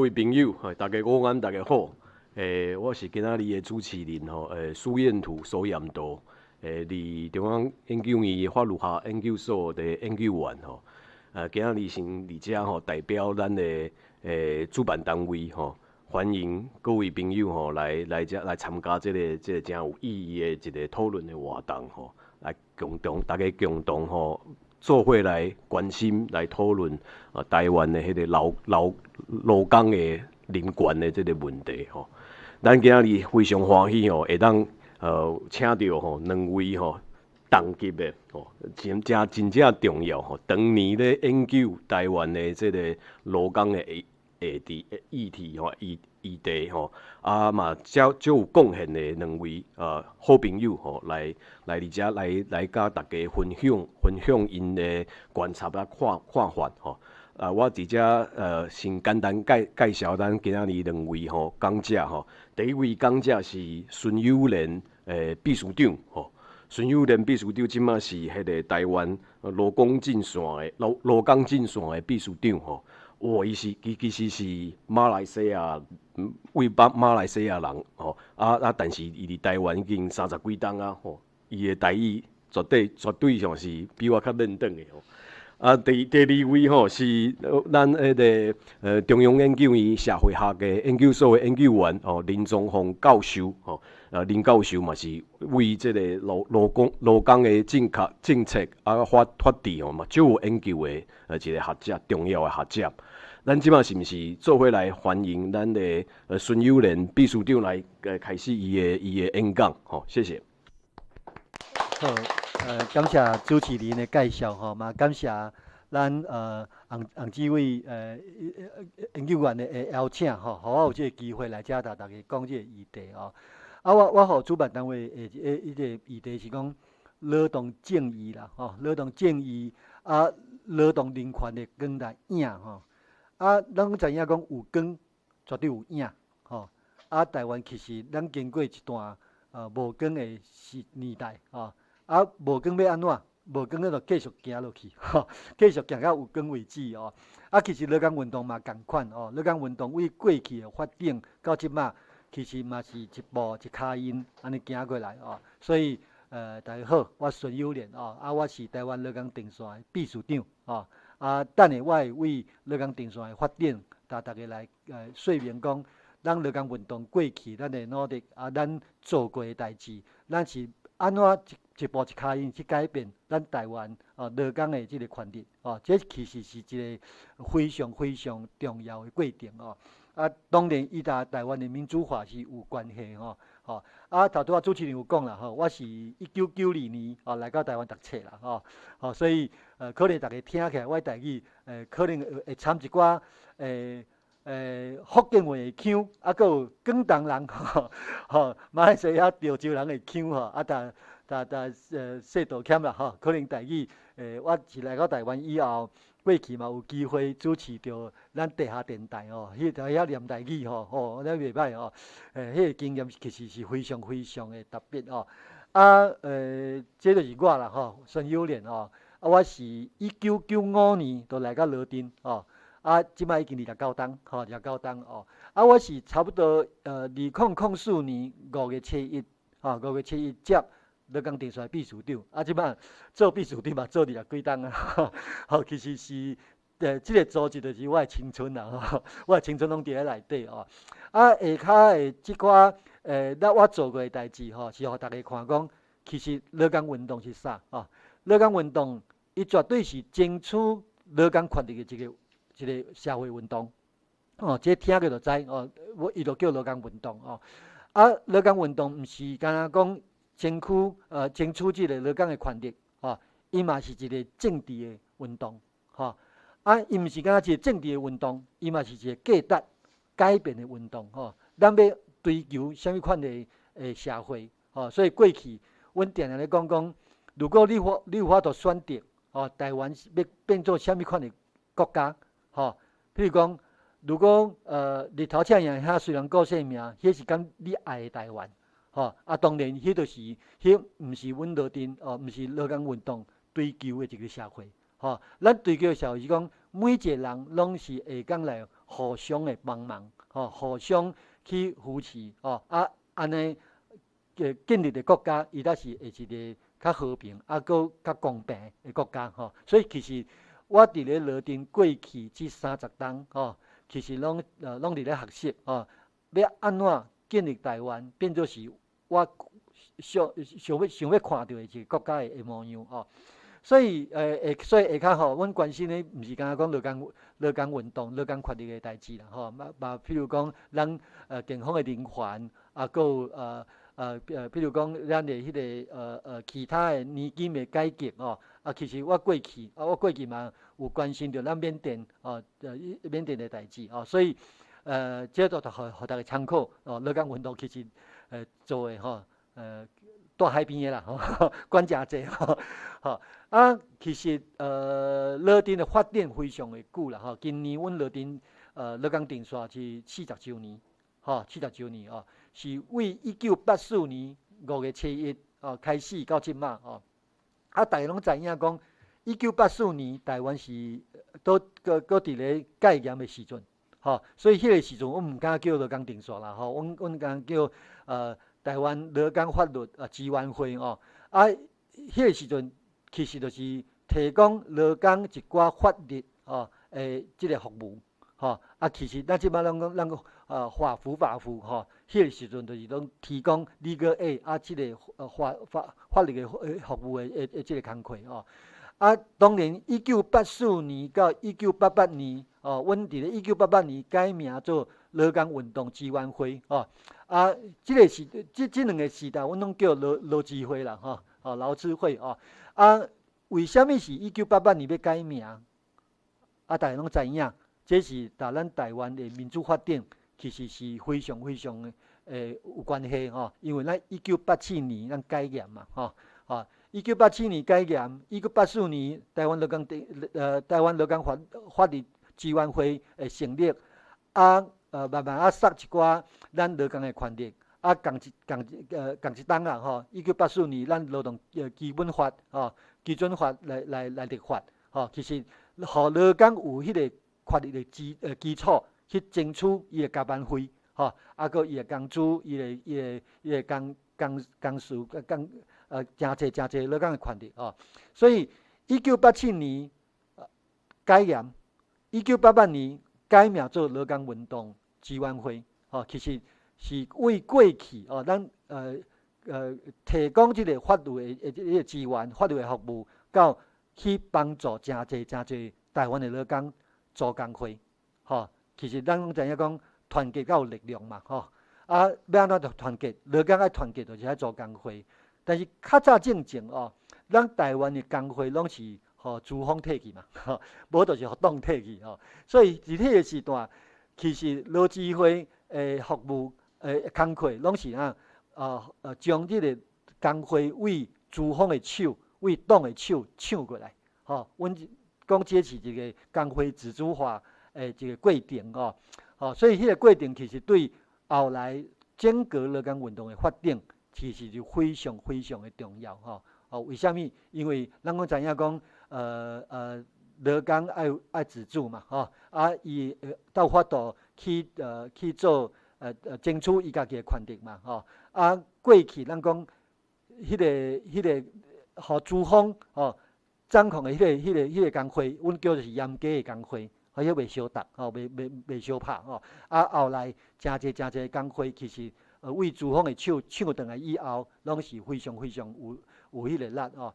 位朋友，大家午安，大家好。我是今仔日的主持人吼，蘇彥圖蘇艷道，佇中央研究院法律學研究所的研究員吼。今仔日先佇遮吼，代表咱的主辦單位吼，歡迎各位朋友吼來遮來參加這個誠有意義的一個討論的活動吼，來共同大家共同吼做伙來關心來討論啊，台灣的彼個勞工的人權的這個問題吼。咱今仔日非常歡喜吼，會當請著吼兩位吼同級的吼，真正真正重要吼，長年咧研究台灣的這個勞工的議題吼議題吼，啊嘛足有貢獻的兩位好朋友吼，來佇遮來佮大家分享𪜶的觀察佮看法吼。啊，我佇遮先簡單介紹咱今仔日兩位吼講者吼。第一位講者是孫友蓮秘書長吼。孫友蓮秘書長這馬是彼個台灣勞工陣線的勞工陣線的秘書長吼。哇，伊是伊其實是馬來西亞為馬來西亞人吼，啊，但是伊佇台灣已經三十幾冬啊吼，伊的台語絕對上是比我較輪轉的吼。啊，第二位吼是咱彼個中央研究院社會學的研究所的研究員吼林宗鳳教授吼，林教授嘛是為這個勞工的政策啊法治吼嘛足有研究的一個學者，重要的學者。咱這馬是毋是做伙來歡迎咱的孫友蓮秘書長來開始伊的演講吼，謝謝。好，感謝主持人的介紹吼，嘛感謝咱洪志偉研究員的邀請吼，予我有這個機會來遮共大家講這個議題哦。啊，我予主辦單位的彼個議題是講勞動正義啦，吼，勞動正義啊，勞動人權的光來影吼。啊，咱攏知影講有光絕對有影，吼。啊，台灣其實咱經過一段無光的時年代，吼。啊，無光欲按怎？無光咱就繼續行落去，吼，繼續行到有光為止哦。啊，其實勞工運動嘛仝款哦，勞工運動為過去的發展到這馬，其實嘛是一步一跤印按呢行過來哦。所以大家好，我孫友蓮哦，啊，我是台灣勞工陣線的秘書長哦。啊，等下我會為勞工陣線的發展，共大家來說明講，咱勞工運動過去咱的努力，啊，咱做過的代誌，咱是按怎一步一跤印去改變咱台灣哦勞工的這個權利哦，這其實是一個非常非常重要的過程哦。啊，當然伊佮台灣的民主化是有關係吼，吼。啊，頭拄仔主持人有講啦吼，我是1992年哦來到台灣讀冊啦吼，吼，所以可能大家聽起來我的台語可能會摻一寡福建話的腔，啊，閣有廣東人吼，吼，馬來西亞潮州人的腔吼，啊，但說道歉啦吼，可能台語我是來到台灣以後，過去嘛有機會主持著咱地下電台吼，彼個遐念台語吼，吼，咧袂歹吼，彼個經驗其實是非常非常的特別吼。啊，這就是我啦吼，孫友蓮吼，啊，我是1995年就來到羅振吼，啊，這擺已經29冬，吼，29冬哦。啊，我是差不多2004年5月7日，吼，5月7日接勞工陣線秘書長，啊，這擺做秘書長嘛做二十幾冬啊，吼，其實是這個組織就是我的青春啦，吼，我的青春攏佇咧內底哦。啊，下跤的這寡咱我做過的代誌吼，是予大家看講，其實勞工運動是啥？吼，勞工運動伊絕對是爭取勞工權利的一個社會運動。哦，這聽過就知哦，我伊就叫勞工運動哦。啊，勞工運動毋是干焦講爭取這個勞工的權利，吼，伊嘛是一個政治的運動，吼。啊，伊毋是干焦一個政治的運動，伊嘛是一個價值改變的運動，吼。咱欲追求啥物款的社會，吼，所以過去阮定定咧講講，如果你有法度選擇，吼，台灣欲變做啥物款的國家，吼，譬如講，如果日頭赤贏遐雖然顧性命，彼是敢你愛的台灣，吼，啊，當然彼就是彼毋是阮羅振哦，毋是勞工運動追求的一個社會，吼，咱追求的社會是講每一個人攏是會當來互相的幫忙，吼，互相去扶持，吼，啊，按呢，建立的國家，伊才是會一個較和平，啊，閣較公平的國家，吼。所以其實我佇咧羅振過去這30冬，吼，其實攏佇咧學習，吼，欲按怎建立台灣，變做是我想欲看著的一個國家的模樣，吼。所以下跤吼，阮關心的毋是干焦講勞工運動、勞工權利的代誌啦，吼，嘛嘛，譬如講咱健康的人權，啊，閣有譬如講咱的彼個其他的年金的改革吼，啊，其實我過去嘛有關心著咱緬甸哦，緬甸的代誌哦，所以這都予大家參考哦。勞工運動其實做的吼，大海邊的啦，吼，管誠濟吼，吼啊，其實羅振的發展非常的久啦，吼，今年阮羅振勞工陣線是四十週年，吼，四十週年哦，是為1984年5月7日哦開始到這馬哦，啊，大家攏知影講，一九八四年台灣是都閣佇咧戒嚴的時陣，吼，所以彼個時陣，阮毋敢叫勞工陣線啦，吼，阮敢叫台灣勞工法律支援會哦，啊，彼個時陣其實就是提供勞工一寡法律哦的這個服務，吼，啊，其實咱這擺攏講咱講法扶法扶吼，彼個時陣就是攏提供 legal aid 啊，這個法律的服務的這個工課哦。啊，當然一九八四年到一九八八年，哦，阮佇咧一九八八年改名做勞工運動支援會，哦，啊，這個時這兩個時代，阮攏叫勞支會啦，吼，哦，勞支會哦，啊，為啥物是一九八八年欲改名？啊，大家攏知影，這是佮咱台灣的民主發展其實是非常非常的有關係吼，因為咱一九八七年咱解嚴嘛，吼，吼。一九八七年解嚴，一九八四年台灣勞工法律支援會的成立，啊，慢慢啊殺一寡咱勞工的權利，啊，仝一冬啊，吼，一九八四年咱勞動基本法吼，基準法來立法，吼，其實予勞工有彼個權利的基礎去爭取伊的加班費，吼，啊，閣伊的工資，伊的工時工。誠濟誠濟勞工的權利吼，所以一九八七年解嚴，一九八八年改名做勞工運動支援會，吼，其實是為過去哦，咱提供這個法律的這個資源、法律的服務，到去幫助誠濟誠濟台灣的勞工組工會，吼，其實咱攏知影講團結才有力量嘛，吼，啊，欲按怎團結？勞工愛團結，就是愛組工會。但是較早進前哦，咱台灣的工會攏是予資方提去嘛，吼，無就是予黨提去吼。所以佇彼個時代，其實勞支會的服務的工課攏是啊，將這個工會為資方的手，為黨的手搶過來，吼。阮講這是一個工會自主化的一個過程哦，吼。所以彼個過程其實對後來整個勞工運動的發展，其實就非常非常的重要吼。哦，為啥物？因為咱攏知影講，勞工愛自主嘛，吼，啊，伊才有法度去做爭取伊家己的權利嘛，吼。啊，過去咱講，彼個予資方吼掌控的彼個工會，阮叫做是嚴格的工會，彼袂相搭，吼，袂相拍吼。啊，後來誠濟誠濟工會其實為資方的手搶轉來以後，攏是非常非常有彼個力吼。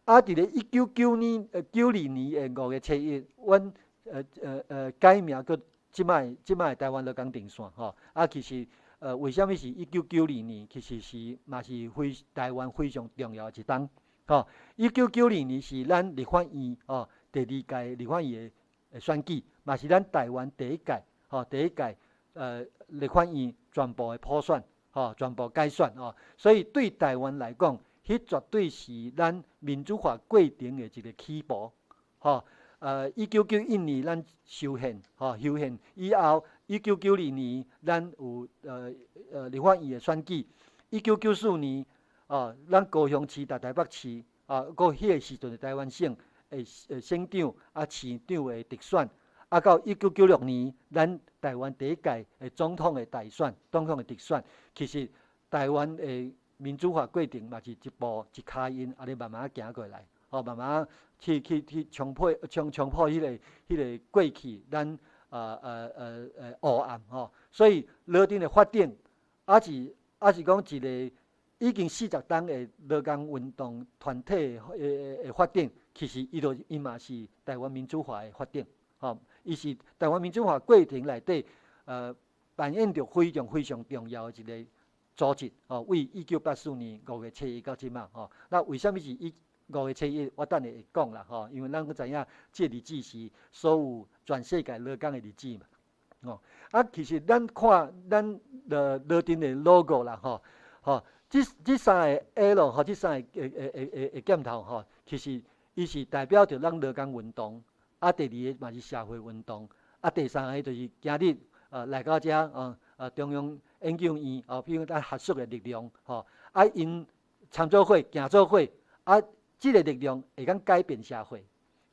啊，佇咧一九九年92年的5月7日，阮改名閣這擺台灣勞工陣線吼。啊，其實為啥物是一九九二年？其實是嘛是非台灣非常重要的一冬吼。一九九二年是咱立法院吼第二屆立法院的選舉，嘛是咱台灣第一屆吼第一屆立法院全部的普選吼，全部改選吼。所以對台灣來講，彼絕對是咱民主化過程的一個起步，吼。1991年咱修憲，吼，修憲以後，一九九二年咱有立法院的選舉，1994年，哦，咱高雄市、台北市，啊，閣彼個時陣的台灣省的省長啊市長的直選，啊，啊，到1996年，咱台灣第一屆的總統的大選，總統的直選，其實台灣的民主化過程嘛是一步一跤印，按呢慢慢行過來，吼，慢慢去衝破彼個過去咱黑暗吼，所以羅振的發展，抑是講一個已經40冬的勞工運動團體的發展，其實伊嘛是台灣民主化的發展，吼，伊是台灣民主化過程內底，扮演著非常非常重要的一個組織，吼，為1984年5月7日到這馬，吼，那為啥物是以5月7日？我等下會講啦，吼，因為咱閣知影這個日子是所有全世界勞工的日子嘛，吼，啊，其實咱看咱羅振的 logo 啦，吼，吼，這三個 L 吼，這三個的箭頭吼，其實伊是代表著咱勞工運動，啊，第二个嘛是社會運動，啊，第三个就是今日來到遮，中央研究院，哦，比如咱學術的力量，吼，啊，𪜶參做伙、行做伙，啊，這个力量會當改變社會，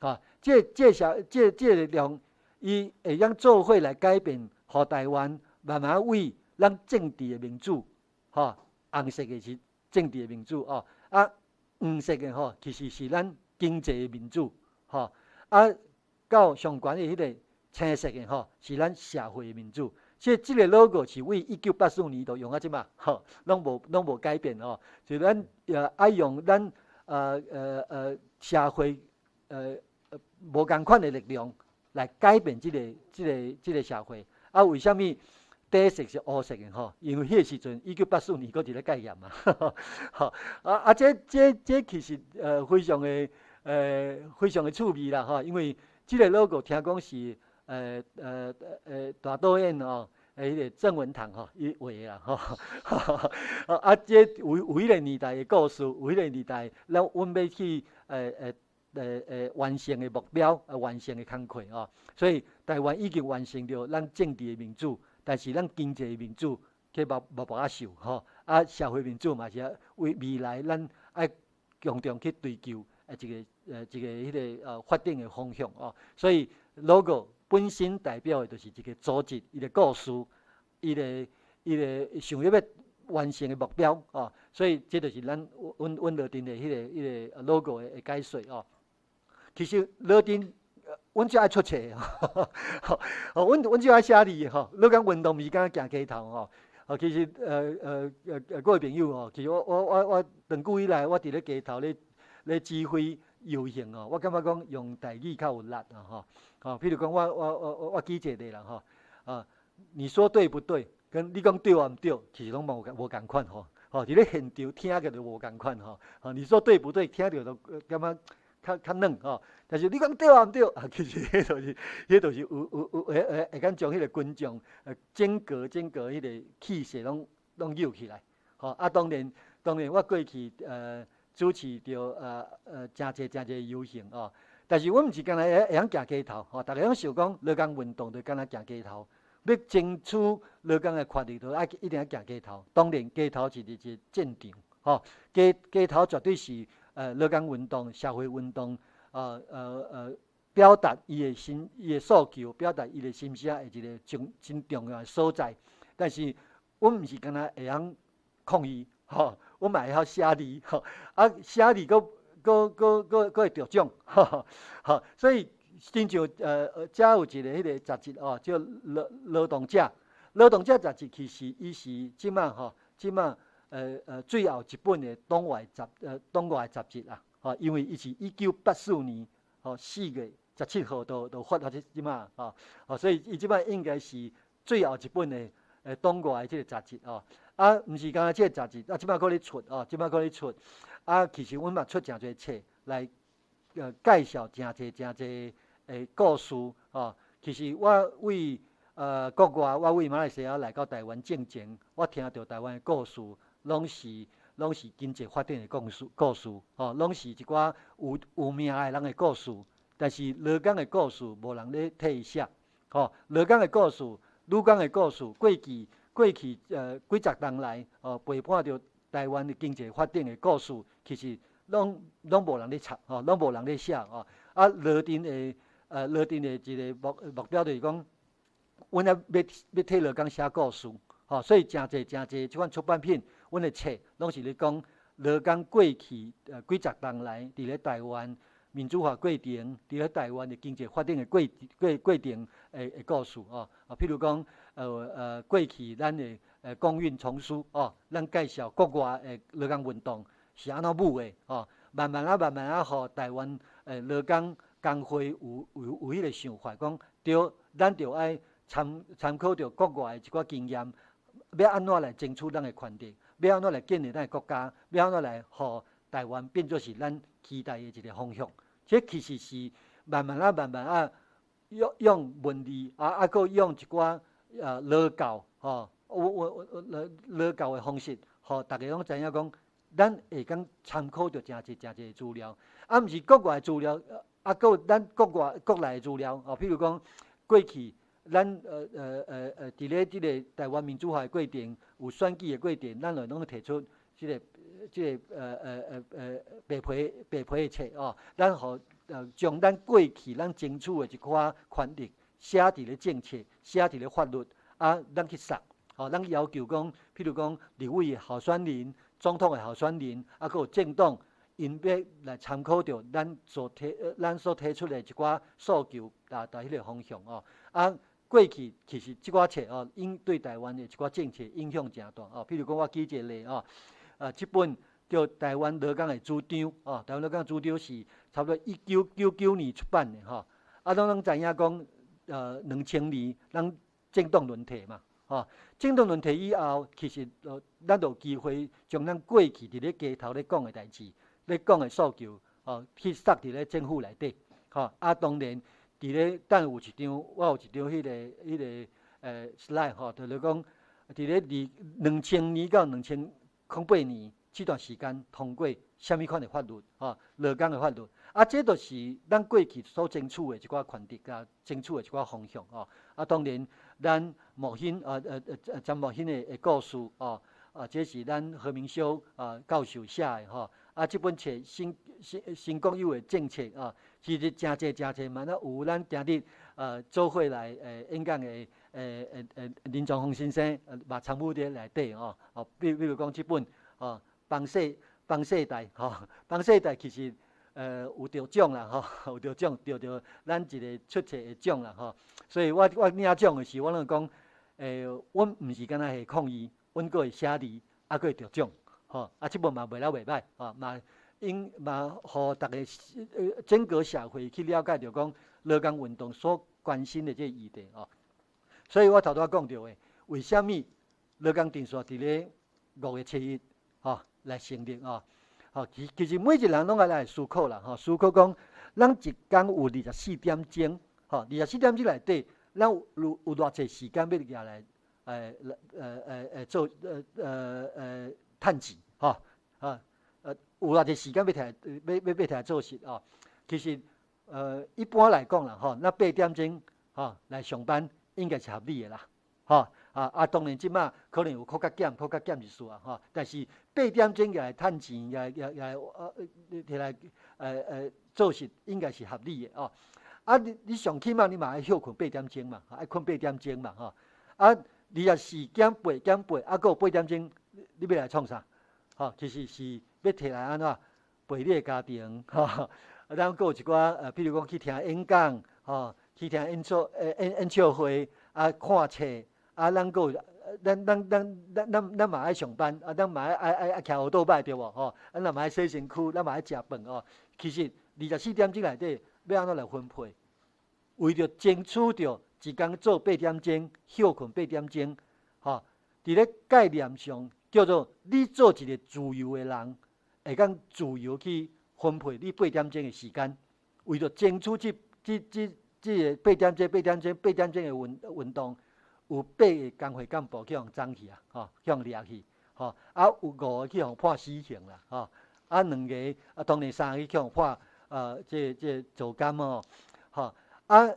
吼，這個力量，伊會當做伙來改變，予台灣慢慢為咱政治的民主，吼，紅色的是政治的民主，哦，啊，黃色的吼，其實是咱經濟的民主，吼，啊，到上懸的彼个青色的吼，是咱社會的民主。所以這个 logo 是為1984年就用到這馬，吼，攏無改變吼，就咱愛用咱社會無仝款的力量來改變這個社會。啊，為啥物底色是烏色的吼？因為彼個時陣1984年閣佇咧戒嚴嘛，吼，啊，這其實非常的趣味啦，吼，因為這个 logo 聽講是大導演吼，彼个鄭文堂吼，伊畫的啦，吼，啊，這有彼个年代的故事，有彼个年代，咱阮欲去完成的目標，完成的工課吼，所以台灣已經完成著咱政治的民主，但是咱經濟的民主卻無辦法受吼，啊，社會民主嘛是為未來咱愛共同去追求一個彼个發展的方向哦，所以 logo 本身代表的就是一個組織，伊的故事，伊个想欲欲完成的目標哦，所以這就是咱阮羅振的彼個 logo 的解說哦。其實羅振，阮最愛出冊，吼，阮最愛寫字吼。勞工運動毋是干焦行街頭吼，哦，其實各位朋友吼，其實我長久以來，我佇咧街頭咧指揮遊行哦，我感覺講用台語較有力啊吼。吼，譬如講我舉一個例啦吼，啊，你說對不對？跟你講對抑毋對，其實攏無仝款吼。吼，佇咧現場聽著就無仝款吼。吼，你說對不對？聽著就感覺較軟吼。但是你講對抑毋對？啊，其實彼就是有會當將彼个群眾整個彼个氣勢攏扭起來。吼，啊，當然我過去主持著誠濟誠濟遊行哦。但是阮毋是干焦會曉行街頭，吼，逐家攏想講勞工運動就干焦行街頭，欲爭取勞工的權利，就愛一定愛行街頭。當然，街頭是一個戰場，吼，街頭絕對是勞工運動、社會運動，表達伊的訴求、表達伊的心聲的一個真重要的所在。但是，阮毋是干焦會曉抗議，吼，阮嘛會曉寫字，吼，啊，寫字閣會得獎，吼，所以親像遮有一個彼個雜誌哦，叫勞動者，勞動者雜誌其實伊是這馬吼，這馬最後一本的黨外雜誌啦，吼，因為伊是1984年吼4月17號就發到這馬吼，吼，所以伊這馬應該是最後一本的黨外的這个雜誌哦，啊，毋是干焦這个雜誌，啊，這馬閣咧出哦，這馬閣咧出。啊，其實阮嘛出誠濟冊來，介紹誠濟誠濟的故事哦。其實我為國外，我為馬來西亞來到台灣進前，我聽著台灣的故事，攏是經濟發展的故事，吼，攏是一寡有名的人的故事。但是勞工的故事無人咧替伊寫，吼，勞工的故事、女工的故事，過去幾十年來，哦，陪伴著台灣的經濟發展的故事，其實攏無人咧插，吼，攏無人咧寫，吼。啊，羅振的羅振的一个目標就是講，阮愛欲替勞工寫故事，吼，所以誠濟誠濟這款出版品，阮的冊攏是咧講勞工過去幾十冬來佇咧台灣民主化過程，佇咧台灣的經濟發展的過程的故事哦。啊，譬如講，過去咱的工運叢書哦，咱介紹國外的勞工運動是按怎舞的哦，慢慢仔慢慢仔，予台灣勞工工會有彼个想法，講對，咱著愛參考著國外的一寡經驗，欲按怎來爭取咱的權利，欲按怎來建立咱的國家，欲按怎來予台灣變做是咱期待的一个方向。這其實是慢慢仔慢慢仔用文字啊啊，閣用一寡勞教吼，有勞教的方式，予逐家攏知影講，咱會當參考著誠濟誠濟資料，啊，毋是國外資料，啊，閣有咱國外國內的資料，哦，譬如講過去咱佇咧這個台灣民主化的過程，有選舉的過程，咱就攏提出這個白皮的冊哦，咱予將咱過去咱爭取的一寡權利寫佇咧政策，寫佇咧法律，啊，咱去索，吼，咱要求講，譬如講立委的候選人、總統的候選人，啊，閣有政黨，𪜶欲來參考著咱所提出的一寡訴求，達彼个方向哦。啊，過去其實這寡冊哦，影對台灣的一寡政策影響誠大哦。譬如講，我舉一個例哦，這本叫《台灣勞工的主張》哦，《台灣勞工的主張》是差不多1999年出版的吼。啊，咱攏知影講，2000年咱政黨輪替嘛，吼，政黨輪替以後，其實咱就有機會將咱過去佇咧街頭咧講的代誌、咧講的訴求，吼，去塞佇咧政府內底，吼。啊，當然，佇咧等有一張，我有一張彼個 slide 吼，就是講佇咧2000年到2008年這段時間通過啥物款的法律，吼，勞工的法律。啊，這就是咱過去所爭取的一寡權利佮爭取的一寡方向吼。啊，當然，咱木欣詹木欣的故事吼，啊，這是咱何明修教授寫的吼。啊，這本冊新國有的政策啊，其實誠濟誠濟嘛，那有咱今日做伙來演講的林長峰先生嘛參與佇內底吼。哦，比如講這本吼，幫世代吼，幫世代其實有得獎啦吼，有得獎，得著咱一个出冊的獎啦吼。所以我領獎的時，我攏講，阮毋是干焦會抗議，阮閣會寫字，啊，閣會得獎，吼。啊，這本嘛賣了袂䆀，吼，嘛應嘛予逐个整個社會去了解著講勞工運動所關心的這個議題吼。所以我頭拄仔講著的，為啥物勞工陣線佇咧5月7日，吼，來成立吼？吼，其實每一個人攏愛來思考啦，吼，思考講，咱一工有二十四點鐘，吼，二十四點鐘內底，咱有偌濟時間欲舉來，來做趁錢，吼，啊，有偌濟時間欲提欲欲欲提來做事吼。其實，一般來講啦，吼，咱八點鐘，吼，來上班應該是合理的啦，吼。啊，當然這馬可能有較減、較減一絲啊，吼。但是八點鐘來趁錢，來提來做事，應該是合理的哦。啊，你上起碼你嘛愛歇睏八點鐘嘛，愛睏八點鐘嘛，吼。啊，24減8減八，啊，閣有八點鐘，你欲來創啥？吼，其實是欲提來按怎陪你的家庭，吼。啊，咱閣有一寡譬如講去聽演講，吼，去聽演唱會，啊，看冊。啊，咱閣有，咱咱嘛愛上班，啊，咱嘛愛騎歐多拜對無？吼，啊，咱嘛愛洗身軀，咱嘛愛食飯哦。其實二十四點鐘內底欲按怎來分配？為著爭取著一工做八點鐘，歇睏八點鐘，吼，佇咧概念上叫做你做一個自由的人，會當自由去分配你八點鐘的時間，為著爭取這個八點鐘、八點鐘、八點鐘的運動。有八个工會幹部去予抓去啊，吼，去予掠去，吼，啊有五个去予判死刑啦，吼，啊兩个啊當然三个去予判這坐監哦，吼，啊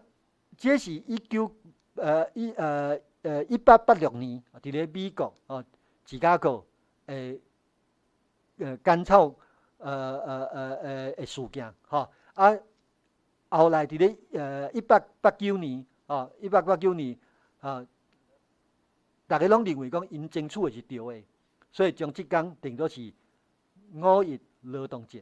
這是一九呃一呃呃1886年佇咧美國哦芝加哥甘草的事件，吼，啊後來佇咧1889年，哦，一八八九年，啊，逐家攏認為講𪜶爭取的是對的，所以將這工定做是五一勞動節，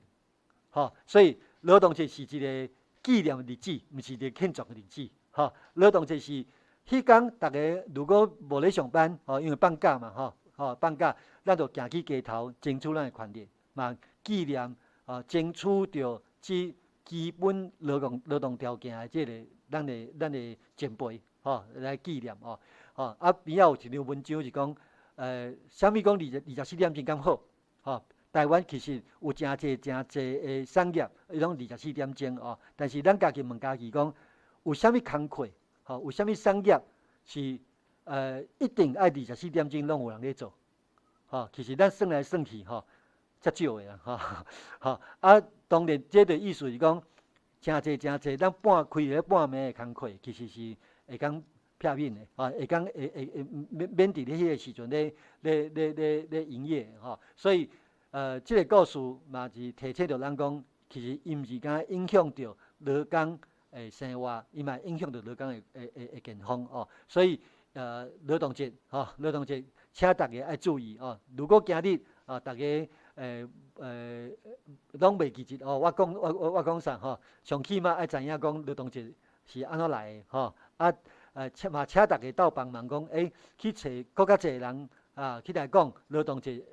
吼，所以勞動節是一個紀念日子，毋是一個慶祝的日子，吼。勞動節是彼工，逐家如果無咧上班，吼，因為放假嘛，吼，吼，放假，咱就行去街頭爭取咱的權利，嘛紀念啊爭取著這基本勞動條件的這個咱的前輩，吼，來紀念哦，吼，啊邊仔有一張文章是講，啥物講24點鐘敢好，吼，台灣其實有誠濟誠濟的產業，伊攏二十四點鐘哦，但是咱家己問家己講，有啥物工課，吼，有啥物產業是一定愛二十四點鐘攏有人咧做，吼，其實咱算來算去吼，較少的啦，吼，吼，啊，當然這個意思是講，誠濟誠濟，咱半開咧半暝的工課，其實是會當避免的，吼，會當會會會免免佇咧彼個時陣咧咧咧咧咧營業，吼，所以這個故事嘛是提醒著咱講，其實伊毋是干影響著勞工的生活，伊嘛影響著勞工的健康哦。所以勞動節吼，勞動節，請大家愛注意哦。如果今日啊，逐家攏袂記得哦，我講我我我講啥吼？上起碼愛知影講勞動節是按怎來的吼。啊，請嘛請逐家鬥幫忙講，去揣閣較濟人啊，去來講勞動節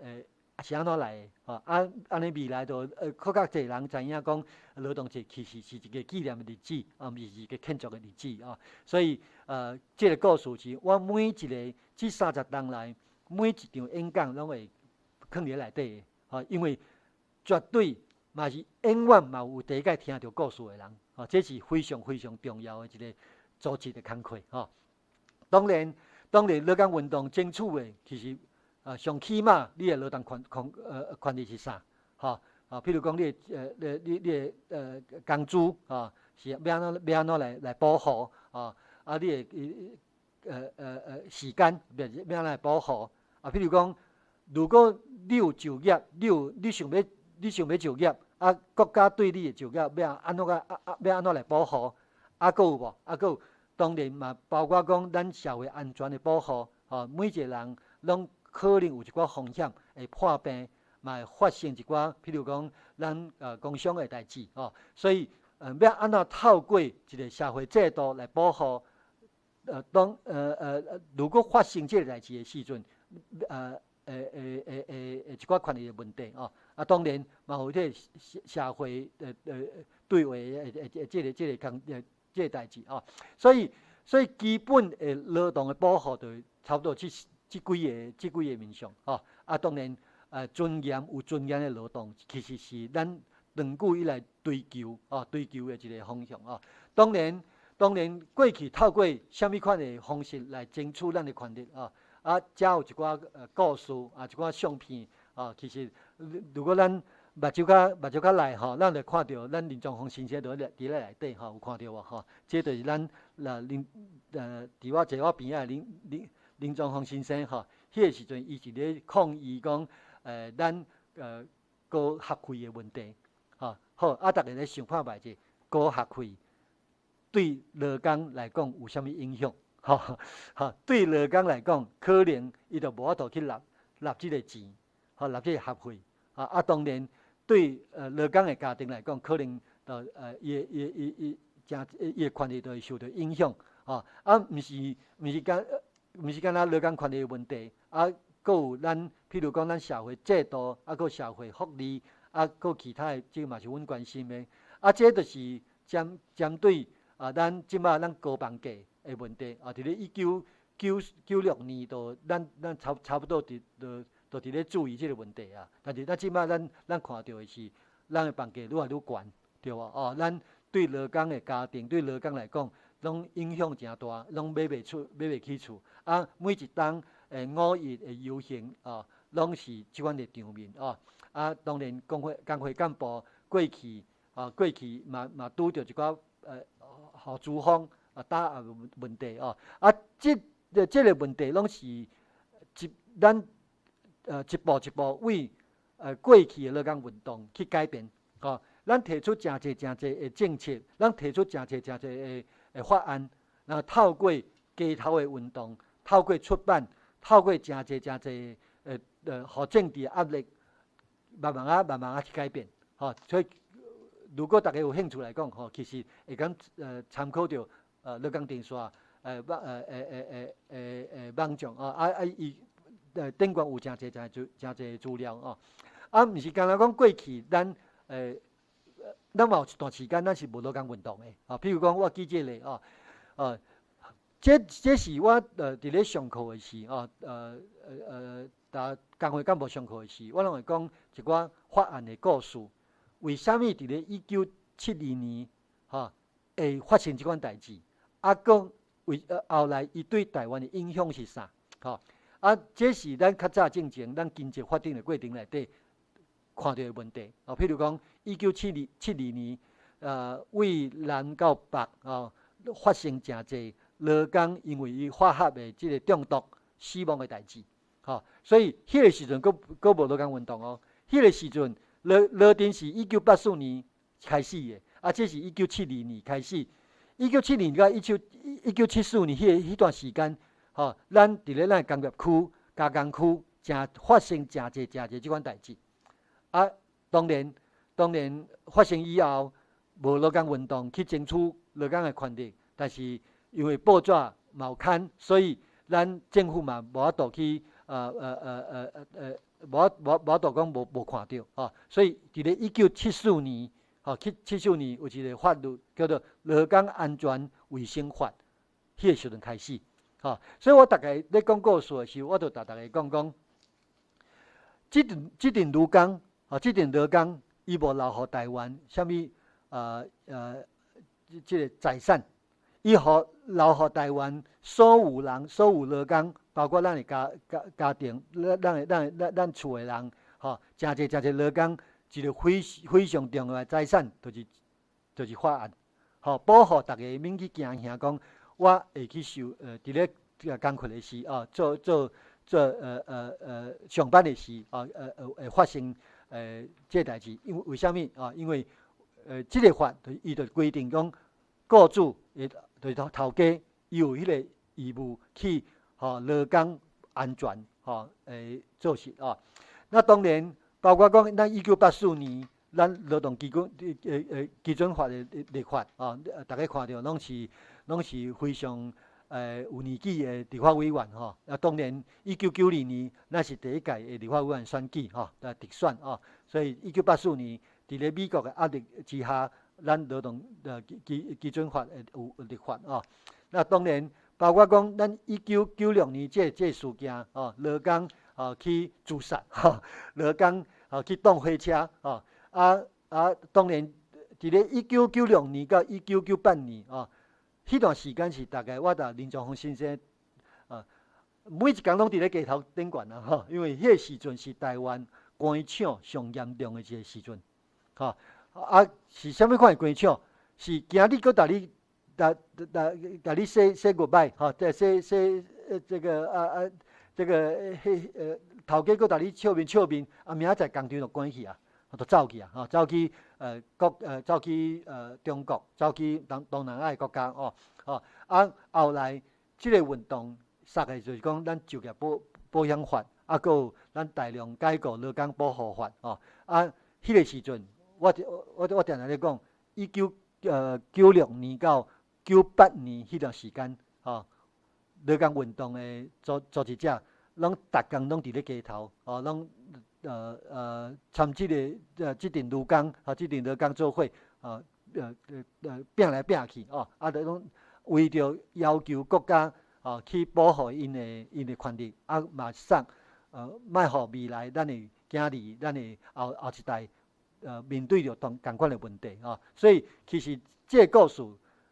是按怎來的吼？啊，按呢未來就閣較濟人知影講勞動節其實是一個紀念的日子，啊，毋是一個慶祝的日子啊。所以這個故事是我每一個這30冬來每一場演講攏會囥佇咧內底的，吼，因為絕對嘛是永遠嘛有第一擺聽著故事的人，吼，這是非常非常重要的一個組織的工課，吼。當然，當然，勞工運動爭取的其實上起碼你的勞動權利是啥？吼啊，譬如講你的你的工資啊，是欲按怎來保護啊？啊，你的時間欲按怎來保護？啊，譬如講，如果你有就業，你想欲就業，啊，國家對你的就業欲按怎來保護？啊，閣有無？啊，閣有，當然嘛，包括講咱社會安全的保護，吼，每一個人攏可能有一寡風險會破病，嘛會發生一寡，譬如講咱工傷的代誌，吼，所以欲按怎透過一個社會制度來保護，當如果發生這個代誌的時陣，會一寡權利的問題哦，啊，當然嘛有這個社會對話的這個代誌哦，所以基本的勞動的保護就差不多這幾個面向哦，啊，當然尊嚴有尊嚴的勞動，其實是咱長久以來追求的一個方向哦。當然過去透過啥物款的方式來爭取咱的權利啊？啊，遮有一寡故事啊，一寡相片啊。其實，如果咱目睭較內吼，咱就看著咱林宗鳳先生佇咧內底吼，有看著無吼？這就是咱林佇我坐我邊仔林宗鳳先生吼，彼個時陣伊是咧抗議講，咱高學費的問題，吼好啊，逐家咧想看覓者高學費對勞工來講有啥物影響？吼吼，對勞工來講，可能伊就無法度去納這個錢，吼納這個學費，啊啊，當然對勞工的家庭來講，可能就伊的權利就會受著影響，吼啊，毋是干焦勞工權利的問題，啊，閣有咱譬如講咱社會制度，啊，閣社會福利，啊，閣其他的，這個嘛是阮關心的，啊，這就是針對啊，咱這擺咱高房價的問題，啊，佇咧1996年，就咱差不多佇就佇咧注意這個問題啊。但是咱這擺咱看著的是，咱的房價愈來愈懸，對無？哦，咱對勞工的家庭，對勞工來講，攏影響誠大，攏買袂起厝。啊，每一冬五一的遊行啊，攏是這款的場面哦。啊，當然工會幹部過去嘛拄著一寡予資方啊打壓問題哦。啊，這個問題攏是咱一步一步為過去的勞工運動去改變，吼。咱提出誠濟誠濟的政策，咱提出誠濟誠濟的法案，然後透過街頭的運動，透過出版，透過誠濟誠濟的，予政治壓力，慢慢仔慢慢仔去改變，吼。所以如果大家有興趣來講，吼，其實會當參考著勞工陣線網網站啊啊伊頂懸有誠濟誠濟誠濟資料哦。啊，毋是干焦講過去咱嘛有一段時間咱是無勞工運動的，啊，譬如講我舉這個例哦，這是我佇咧上課的時，哦，逐工會幹部上課的時，我攏會講一寡法案的故事。為啥物佇咧1972年，吼，會發生這款代誌？啊，閣為後來伊對台灣的影響是啥？吼，啊，這是咱較早進前咱經濟發展的過程內底看著的問題。哦，譬如講，一九七二七二年，為南到北哦，發生誠濟勞工因為伊化學的這個中毒死亡的代誌。吼，所以彼個時陣閣閣無勞工運動哦。彼個時陣，勞陣是1984年開始的，啊，這是一九七二年開始。一九七二年到1974年彼段時間，吼，咱佇咧咱的工業區、加工區，誠發生誠濟誠濟這款代誌。啊，當然發生以後，無勞工運動去爭取勞工的權利，但是因為報紙嘛有刊，所以咱政府嘛無法度去無法度講無看著吼。所以佇咧一九七四年，吼，七四年有一個法律叫做《勞工安全衛生法》，彼個時陣開始，吼。所以我逐家咧講故事的時候，我就逐逐家講講，這陣勞工，吼，這陣勞工，伊無留予台灣啥物這個財產，伊予留予台灣所有人、所有勞工，包括咱的家庭、咱咱厝的人，吼，誠濟誠濟勞工，一個非非常重要的財產，就是法案，吼，保護逐家免去驚嚇，講我會去受佇咧工課的時，哦，做做做上班的時，哦，會發生這個代誌，因為為啥物啊？因為這個法就伊就規定講，雇主會就是頭家伊有彼個義務去吼勞工安全吼做事哦。那當然包括講，咱1984年咱勞動基準法的立法哦，逐家看著攏是非常有年紀的立法委員吼。啊，當然1992年咱是第一屆的立法委員選舉吼，直選哦。所以一九八四年佇咧美國的壓力之下，咱勞動基準法會有立法哦。那當然包括講，咱1996年這事件哦，勞工哦去自殺吼，勞工哦去擋火車吼，啊啊，當然佇咧一九九六年到1998年哦，彼段時間是大概我佮林長峰先生啊，每一工攏佇咧街頭頂懸啊吼，因為彼個時陣是台灣關廠上嚴重的一個時陣，吼啊是啥物款的關廠？是今日閣共你。共共共你 say say goodbye，吼，這 say say 這個啊啊，這個彼頭家閣共你笑面笑面，啊明仔載工廠就關去啊，就走去啊，吼，走去中國，走去東南亞的國家哦，吼，啊後來這個運動殺的就是講咱就業保險法，啊，閣有咱大量解雇勞工保護法，哦，啊，彼個時陣，我定定咧講，1996年到98年彼段時間，吼，勞工運動的組織者，攏逐工攏佇咧街頭，哦，攏參這陣勞工，吼，這陣勞工做伙，拚來拚去，哦，啊，就攏為著要求國家，哦，去保護𪜶的權利，啊，嘛送，莫予未來咱的囝兒、咱的後後一代，面對著同款的問題，吼。所以其實這個故事，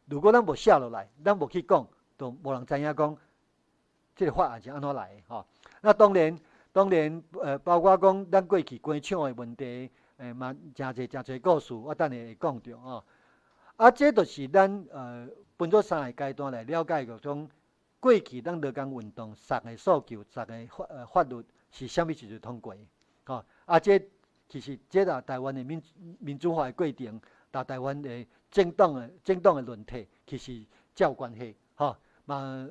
如果咱無寫落來，咱無去講，就無人知影講這個法案是按怎來的，吼。那當然，當然，包括講咱過去關廠的問題，嘛誠濟誠濟故事，我等下會講著吼。啊，這就是咱分做三個階段來了解，著講過去咱勞工運動三個訴求、三個法律是啥物時陣通過的，吼。啊，這其實這個台灣的民主化的過程，佮台灣的政黨的輪替，其實才有關係，吼。嘛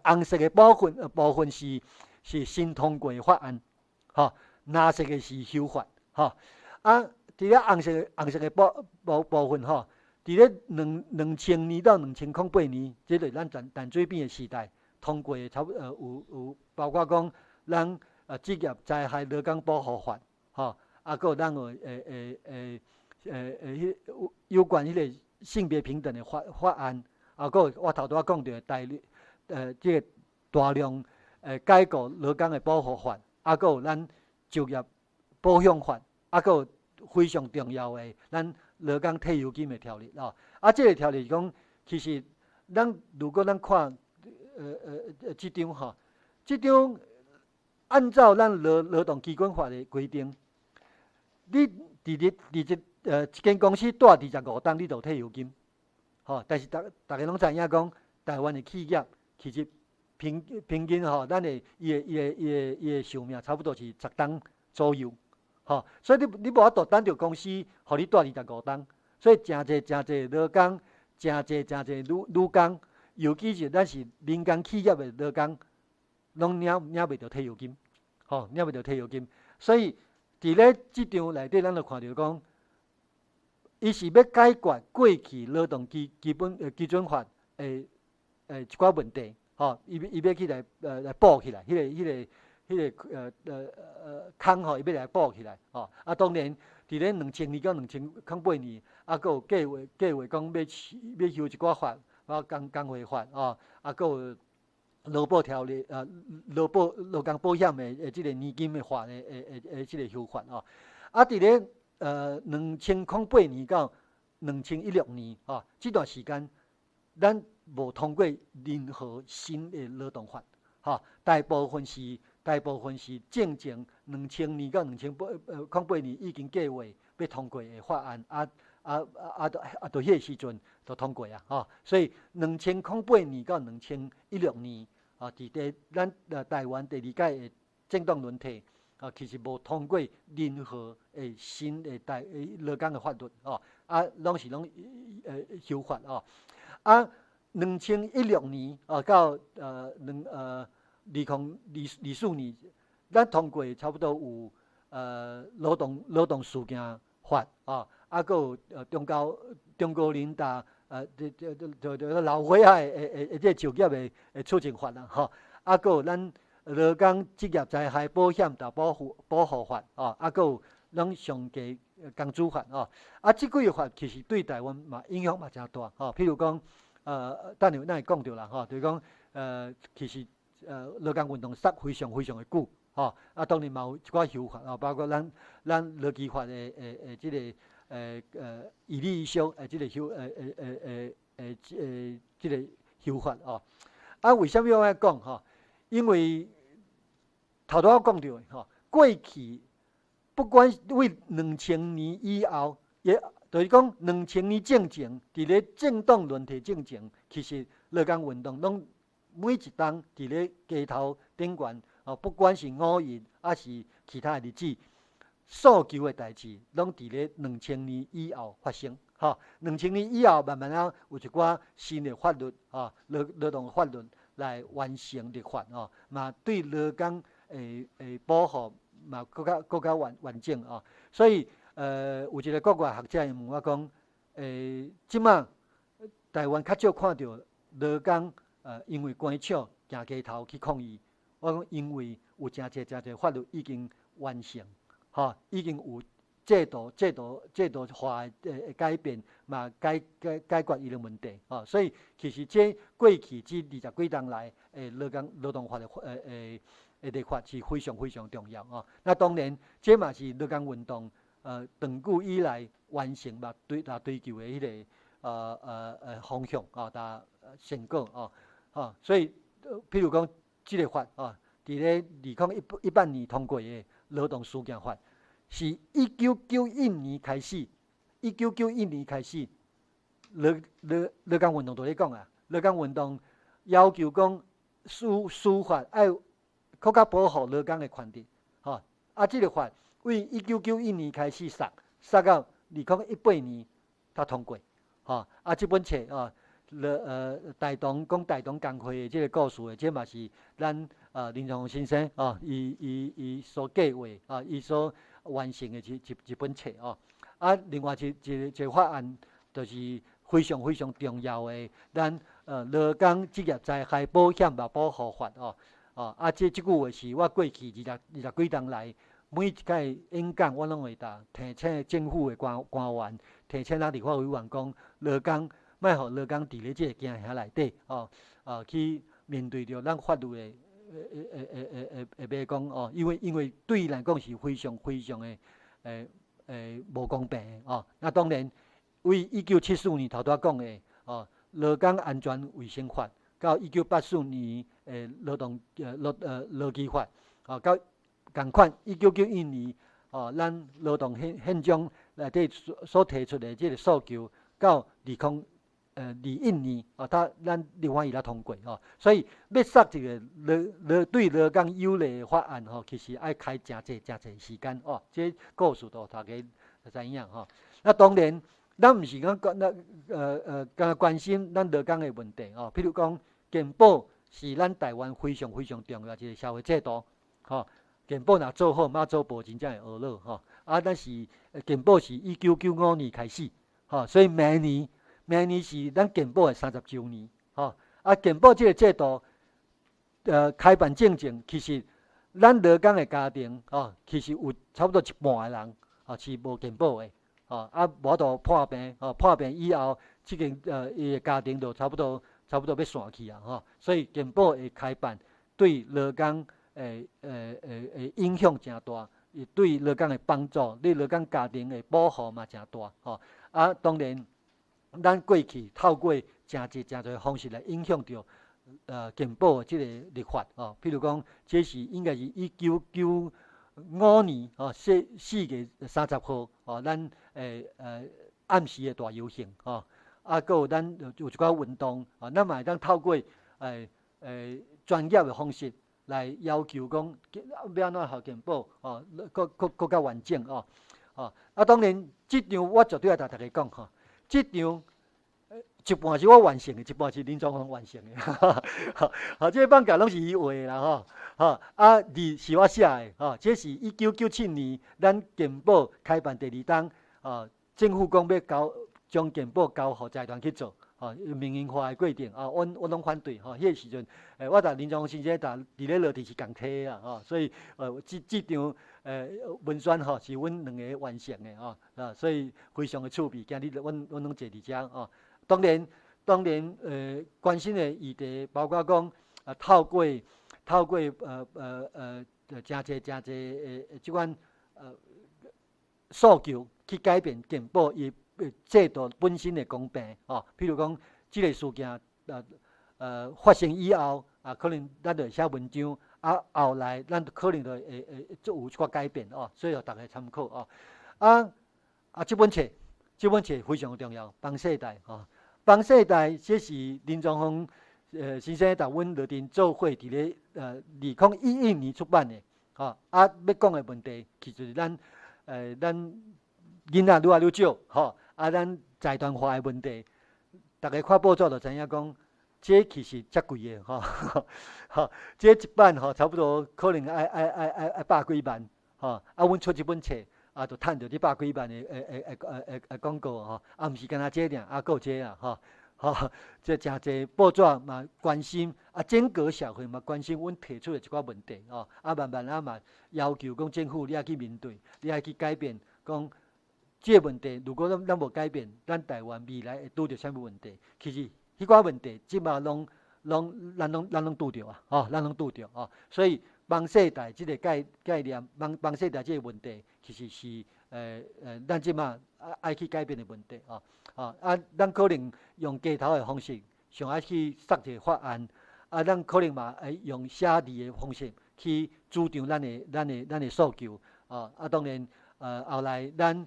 紅色的部分是新通過的法案，吼，藍色的是修法，吼。啊，佇咧紅色的部分吼，佇咧2000年到2008年，這個咱陳水扁的時代通過的，差不有包括講咱職業災害勞工保護法，吼，啊，閣有咱有彼有關彼個性別平等的法案，啊，閣有我頭拄仔講著的這個大量解雇勞工的保護法，啊，閣有咱就業保險法，啊，閣有非常重要的咱勞工退休金的條例吼。啊，這個條例是講，其實咱如果咱看這張吼，這張按照咱勞動基準法的規定，你佇咧佇這一間公司蹛25冬，你就有退休金，吼。但是逐家攏知影講，台灣的企業其實平均吼，咱的伊的壽命差不多是10冬左右，吼。所以你無法度等著公司予你蹛25冬，所以誠濟誠濟勞工，誠濟誠濟女工，尤其是咱是民間企業的勞工，攏領袂著退休金，吼，領袂著退休金。所以佇咧這張內底，咱就看著講，伊是欲解決過去勞動基基本基準法的一寡問題，吼，伊欲去來補起來，彼個空吼，伊欲來補起來，吼。啊，當然，佇咧2000年到2008年，啊，閣有計劃講欲修一寡法，包括工會法，吼，啊，閣有勞保條例，勞工保險的這個年金的法的這個修法，吼。啊，佇咧2008年到2016年，吼，這段時間，咱無通過任何新的勞動法，吼，大部分是進前2000年到2008年已經計劃欲通過的法案，啊，佇彼個時陣就通過啊，吼。所以2008年到2016年，啊，佇第咱台灣第二屆的政黨輪替，啊，其實無通過任何的新的勞工的法律，吼，啊，攏是攏修法，吼，啊，2016年啊到2024年，咱通過差不多有勞動事件法，啊，啊，閣有中高齡呾這老歲仔的這就業的促進法啦，吼，啊，閣有咱勞工職業災害保險佮保護法，吼，啊，閣有咱上低工資法，吼，啊，這幾個法其實對台灣嘛影響嘛誠大，吼，譬如講，等下咱會講著啦，吼，就是講，其實勞工運動煞非常非常的久，吼，啊，當然嘛有一寡修法，吼，包括咱勞基法的這個乙類乙傷的這個修這個修法，吼。啊，為啥物我愛講吼？因為頭拄仔講著的吼，過去不管對兩千年以後，也就是講兩千年進前，佇咧政黨輪替進前，其實勞工運動攏每一冬佇咧街頭頂懸，哦，不管是5·1，抑是其他的日子，訴求的代誌，攏佇咧兩千年以後發生。吼，兩千年以後，慢慢仔有一寡新的法律，吼，勞動法律來完成立法，吼，嘛對勞工的保護嘛閣較完整，吼。所以，有一個國外學者伊問我講，這馬台灣較少看著勞工，因為關廠行街頭去抗議。我講因為有誠濟誠濟法律已經完成，吼，已經有制度化的改變，嘛解決伊的問題，吼。所以其實這過去這20幾冬來，勞動法的立法是非常非常重要，吼。那當然，這嘛是勞工運動長久以來完成嘛追求的彼個方向，啊，佮成果，哦，吼。所以，譬如講，這個法，啊，佇咧2018年通過的勞動事件法，是一九九一年開始，一九九一年開始，勞工運動就咧講啊，勞工運動要求講司法愛閣較保護勞工的權利，吼。啊，這个法為1991年開始殺，殺到2018年才通過，吼。啊，這本冊哦，大同講大同工會的這个故事的，這嘛是咱林長先生哦，伊所計劃啊，伊所完成的一本冊哦。啊，另外一個法案就是非常非常重要的，咱勞工職業災害保險嘛保護法哦。哦，啊，這句話是我過去20幾冬來，每一擺演講，我攏會共提醒政府的官員，提醒咱立法委員講，勞工莫予勞工佇咧這个驚嚇內底哦，去面對著咱法律的的迷宮哦，因為對伊來講是非常非常的無公平的哦。那當然，為1974年頭拄仔講的哦，勞工安全衛生法，到1984年的勞動呃勞呃勞基法，哦，到仝款1991年哦，咱勞動憲章內底所提出的這个訴求，到2021年哦，才咱立法院才通過吼，所以欲殺一个勞對勞工有利的法案吼，其實愛開誠濟誠濟時間哦。這故事都大家知影吼。那當然，咱毋是講講咱干焦關心咱勞工的問題哦。譬如講，健保是咱台灣非常非常重要一个社會制度，吼。健保若做好，媽祖婆真正會呵咾吼。啊，咱是健保是1995年開始，吼，所以明年是咱健保的30週年，吼。啊，健保這个制度，開辦進前，其實咱勞工的家庭，吼，其實有差不多一半的人，吼，是無健保的，吼，啊，無法度破病，吼，破病以後，這間伊的家庭就差不多欲散去啊，吼。所以健保的開辦對勞工的影響誠大，伊對勞工的幫助，對勞工家庭的保護嘛誠大，吼。啊，當然，咱過去透過誠濟誠濟方式來影響著健保的這个立法，吼。譬如講，這是應該是1995年吼，4月30號，吼，咱暗時的大遊行，吼。啊，閣有咱有一寡運動，啊，咱嘛會當透過專業的方式來要求講，欲按怎予健保哦，閣較完整哦，吼。啊，當然，這張我絕對愛共大家講吼，這張一半是我完成的，一半是林宗宏完成的。吼，這个放假攏是伊畫的啦吼，吼，啊字是我寫的，吼，這是1997年咱健保開辦第二冬，哦，政府講欲交將健保交予財團去做，吼，民營化的過程，啊，阮攏反對，吼，彼个時陣，我共林宗宏先生佇咧落地是仝梯啊，吼，所以這張文宣吼是阮兩个完成的吼，啊，所以非常的趣味，今日阮攏坐佇遮吼。當然，關心的議題包括講，啊，透過誠濟誠濟的這款訴求去改變健保伊制度本身的公平，吼。譬如講，這个事件發生以後，啊，可能咱就會寫文章，啊，後來咱可能就會做有一寡改變哦，所以予大家參考哦。啊，這本冊非常重要，幫世代吼。幫世代，這是林宗宏先生共阮羅振做伙佇咧2011年出版的，吼。啊，欲講的問題，其實是咱囡仔愈來愈少，吼。啊，咱財團化的問題，逐家看報紙就知影講，這其實遮貴的吼，吼，這一版吼差不多可能愛百幾萬，吼。啊，阮出這本冊，啊，就趁著這百幾萬的廣告吼，啊，毋是干焦這爾，啊，閣有這啊，吼，吼，這誠濟報紙嘛關心，啊，整個社會嘛關心阮提出的一寡問題，吼，啊，慢慢仔嘛要求講政府你愛去面對，你愛去改變，講這個問題如果咱無改變，咱台灣未來會拄著啥物問題？其實彼寡問題這馬攏咱攏拄著啊，吼，咱攏拄著吼，所以幫世代這个概念，幫世代這个問題，其實是咱這馬愛去改變的問題吼，吼啊，咱可能用街頭的方式，想愛去殺一个法案，啊，咱可能嘛會用寫字的方式去主張咱的訴求，哦，啊，當然，後來咱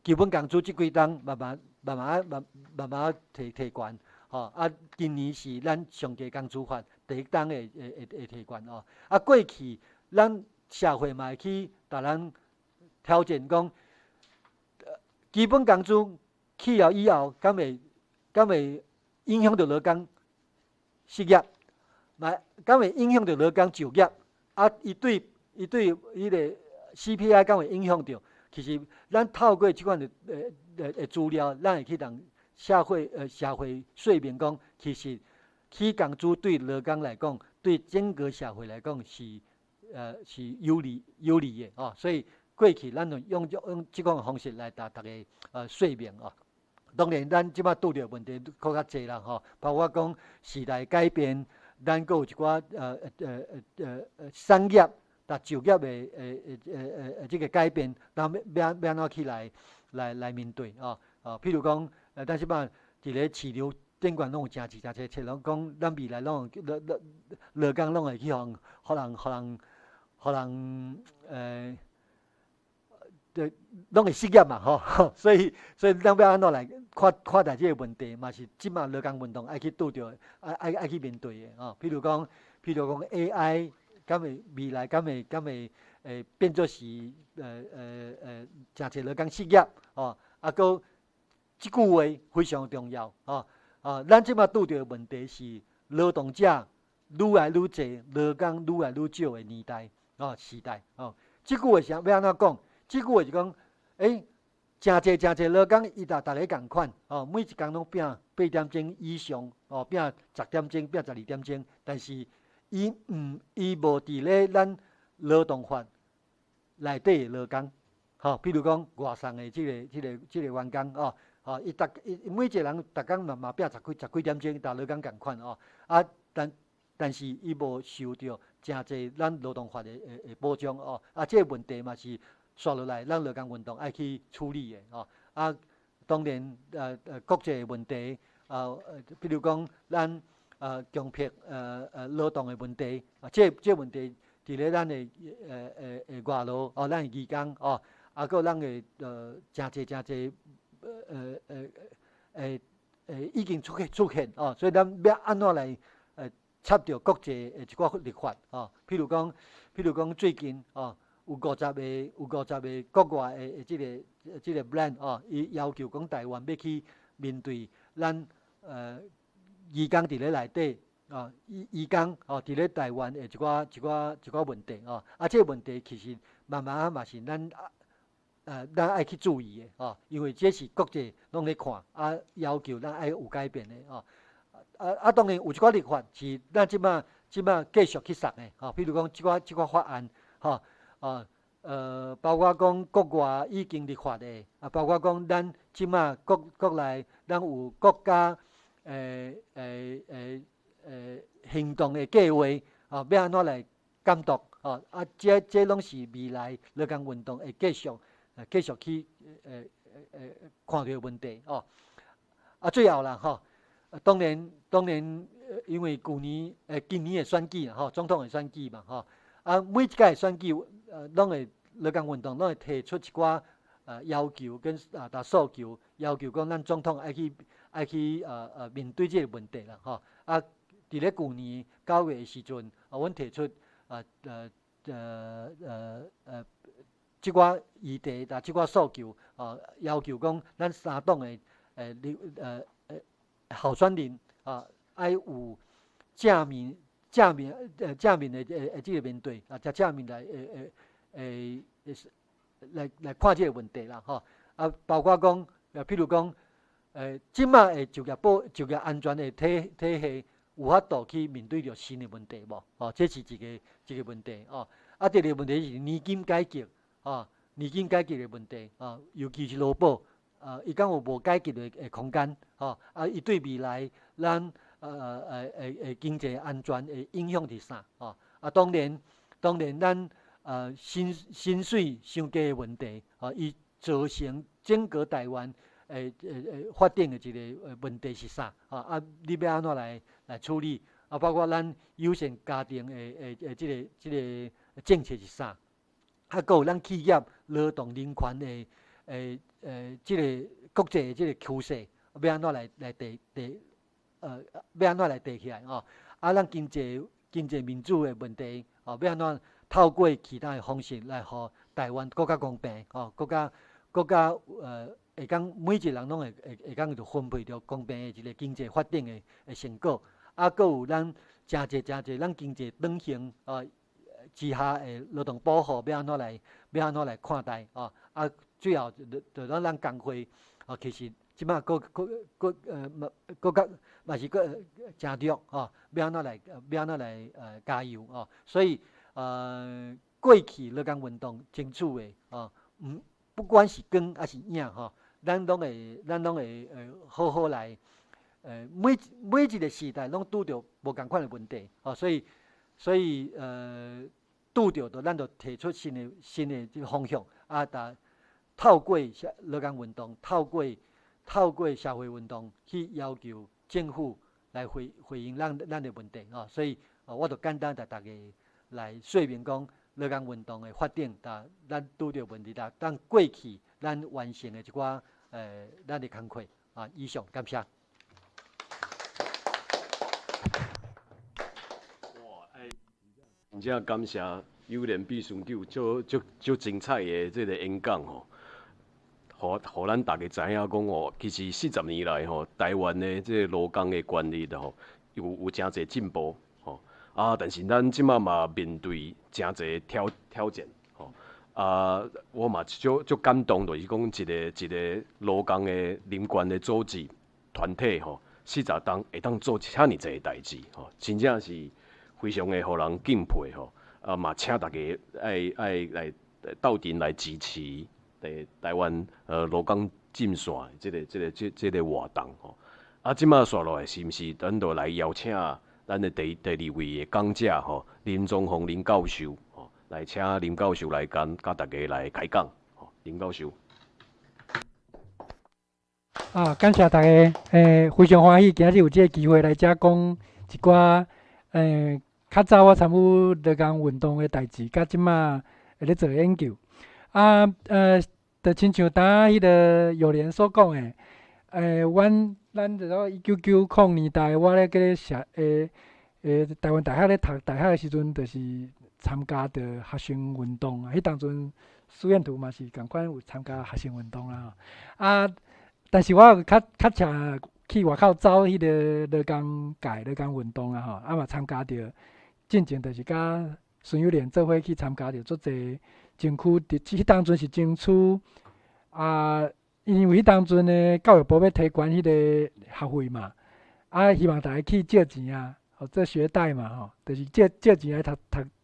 基本工資這幾冬慢慢慢慢慢慢慢提懸，吼，啊，今年是咱上低工資法第一冬的提懸哦，啊，過去咱社會嘛會去共咱挑戰講，基本工資起了以後，敢會影響著勞工失業，嘛敢會影響著勞工就業？啊，伊對彼個 CPI 敢會影響著？其實，咱透過這款的資料，咱會去共社會說明講，其實起工資對勞工來講，對整個社會來講是有利的哦。所以過去咱就用這款方式來共逐家說明哦。當然，咱這擺拄著問題閣較濟啦吼，包括講時代改變，咱閣有一寡產業、佮就業的這個改變，咱欲按怎去來面對哦？哦，譬如講，咱這擺佇咧市場頂懸攏有誠濟誠濟冊，攏講咱未來攏勞工攏會去予予人，對，攏會失業嘛吼，所以咱欲按怎來看待這個問題，嘛是這擺勞工運動愛去拄著，愛去面對的吼。譬如講 AI，敢會未來敢會變做是誠濟勞工失業吼？啊，閣這句話非常重要吼。啊，咱這擺拄著的問題是勞動者愈來愈濟，勞工愈來愈少的年代哦時代哦。這句話是欲按怎講？這句話是講，誠濟誠濟勞工，伊逐逐个仝款，哦，每一工攏拼8點鐘以上，哦，拼10點鐘，拼12點鐘，但是伊無佇咧咱勞動法內底的勞工，吼，譬如講外送的這個員工，哦，吼，伊每一個人逐工嘛拼十幾點鐘，逐勞工仝款哦，啊，但是伊無受著誠濟咱勞動法的保障哦，啊，這個問題嘛是紲落來，咱勞工運動愛去處理的吼。啊，當然，國際的問題，比如講咱強迫勞動的問題，啊，這問題佇咧咱的外勞哦，咱的移工哦，啊，閣咱的誠濟誠濟已經出現哦，所以咱欲按怎來插著國際的一寡立法哦，譬如講最近哦，有50個國外的這個 brand 哦，伊要求講台灣欲去面對咱移工佇咧內底哦，移工哦，佇咧台灣的一寡問題哦，啊，這個問題其實慢慢仔嘛是咱愛去注意的哦，因為這是國際攏咧看，啊，要求咱愛有改變的哦。啊，當然有一寡立法是咱這擺繼續去捒的吼，譬如講這寡法案吼，啊，包括講國外已經立法的，啊，包括講咱這擺國內咱有國家行動的計劃，哦，欲按怎來監督，哦，啊，這攏是未來勞工運動會繼續去看著的問題，哦。啊，最後啦，吼，當然，因為舊年今年的選舉吼，總統的選舉嘛，吼，啊，每一屆的選舉，攏會勞工運動攏會提出一寡要求跟訴求，要求講咱總統愛去面對這個問題啦，吼。啊，佇咧舊年9月的時陣，啊，阮提出這寡議題，佮這寡訴求，啊，要求講咱三黨的候選人啊，愛有正面的這個面對啊，正面來看這個問題啦，吼。啊，包括講，譬如講，這擺的就業安全的體系有法度去面對著新的問題無？哦，這是一個問題哦。啊，第二個問題是年金改革，哦，年金改革的問題，哦，尤其是勞保，啊，伊敢有無改革的空間？吼，啊，伊對未來咱經濟安全的影響是啥？吼，啊，當然咱薪水傷低的問題，吼，伊造成整個台灣發展的一個問題是啥？啊，你欲按怎來處理？啊，包括咱友善家庭的這個政策是啥？啊，閣有咱企業勞動人權的這個國際的這個趨勢，欲按怎來提提，欲按怎來提起來？吼，啊，咱經濟民主的問題，哦，欲按怎透過其他的方式來予台灣閣較公平，吼，閣較會當每一個人攏會當著分配著公平的一個經濟發展的成果。啊，閣有咱誠濟誠濟咱經濟轉型之下的勞動保護欲按怎來看待哦？啊，最後就咱工會哦，其實這擺閣嘛閣較嘛是閣誠弱吼，欲按怎來加油哦？所以過去勞工運動爭取的哦，毋不管是光抑是影吼，咱攏會好好來每一個時代攏拄著無仝款的問題哦，所以拄著就咱就提出新的這個方向啊，但透過勞工運動，透過社會運動去要求政府來回應咱的問題哦，所以我就簡單共大家來說明講勞工運動的發展，佮咱拄著問題，佮咱過去咱完成的一寡咱的工課啊，以上感謝。哇，欸，真正感謝友連秘書長足足足精彩的這個演講吼，予咱逐家知影講吼，其實40年來吼，台灣的這個勞工的權利吼，有誠濟進步吼，啊，但是咱這馬嘛面對誠濟挑戰吼，啊，我嘛足足感動，就是講一個一個勞工的人權的組織團體吼，40冬會當做遮爾濟的代誌吼，真正是非常的予人敬佩吼，啊嘛請大家愛來鬥陣來支持台灣勞工陣線這個活動吼。啊，這馬紲落來是毋是咱就來邀請咱的第二位的講者吼，林宗鳳林教授吼，來請林教授來佮大家來開講吼，林教授。啊，感謝大家，非常歡喜今日有這個機會來遮講一寡，較早我參與勞工運動的代誌，佮這馬會咧做研究。啊，就親像剛彼個友聯所講的，阮就講1990年代，我咧閣咧社台灣大學咧讀大學的時陣，就是參加著學生運動啊。彼當陣蘇彥圖嘛是仝款有參加學生運動啦。啊，但是我有較較遲去外口走彼個勞工界、勞工運動啊吼，啊嘛參加著，進前就是佮孫友蓮做伙去參加著足濟爭取，佇彼當陣是爭取啊，因為彼當陣的教育部欲提懸彼個學費嘛，啊希望逐家去借錢啊，做學貸嘛吼，就是借錢來讀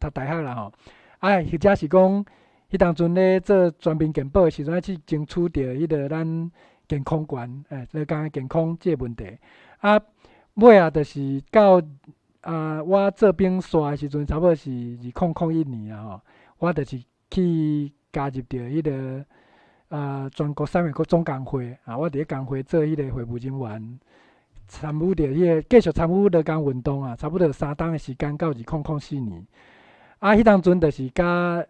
大學啦吼，啊或者是講，彼當陣咧做全民健保的時陣，去爭取著彼個咱健康權，勞工的健康這個問題。啊，尾仔就是到啊，我做兵煞的時陣，差不多是2001年啊吼，我就是去加入著彼個全國三個總工會啊，我佇咧工會做彼個會務人員，參與著彼個繼續參與勞工運動啊，差不多3冬的時間到2004年。啊，彼當陣就是佮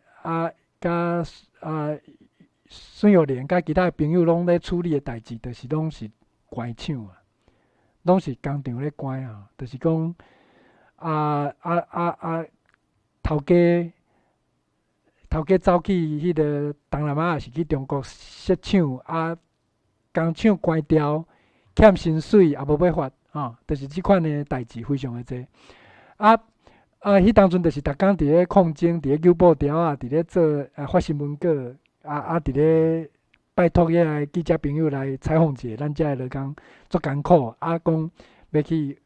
孫友蓮佮其他的朋友攏咧處理的代誌，就是攏是關廠啊，攏是工廠咧關啊，就是講頭家走去彼個東南亞，抑是去中國設廠啊，工廠關掉，欠薪水也無欲發，吼，就是這款的代誌非常的濟。啊，彼當陣就是逐工佇咧抗爭，佇咧扭布條仔，佇咧做發新聞稿，啊佇咧拜託遐个記者朋友來採訪一下，咱遮的勞工足艱苦，啊講欲去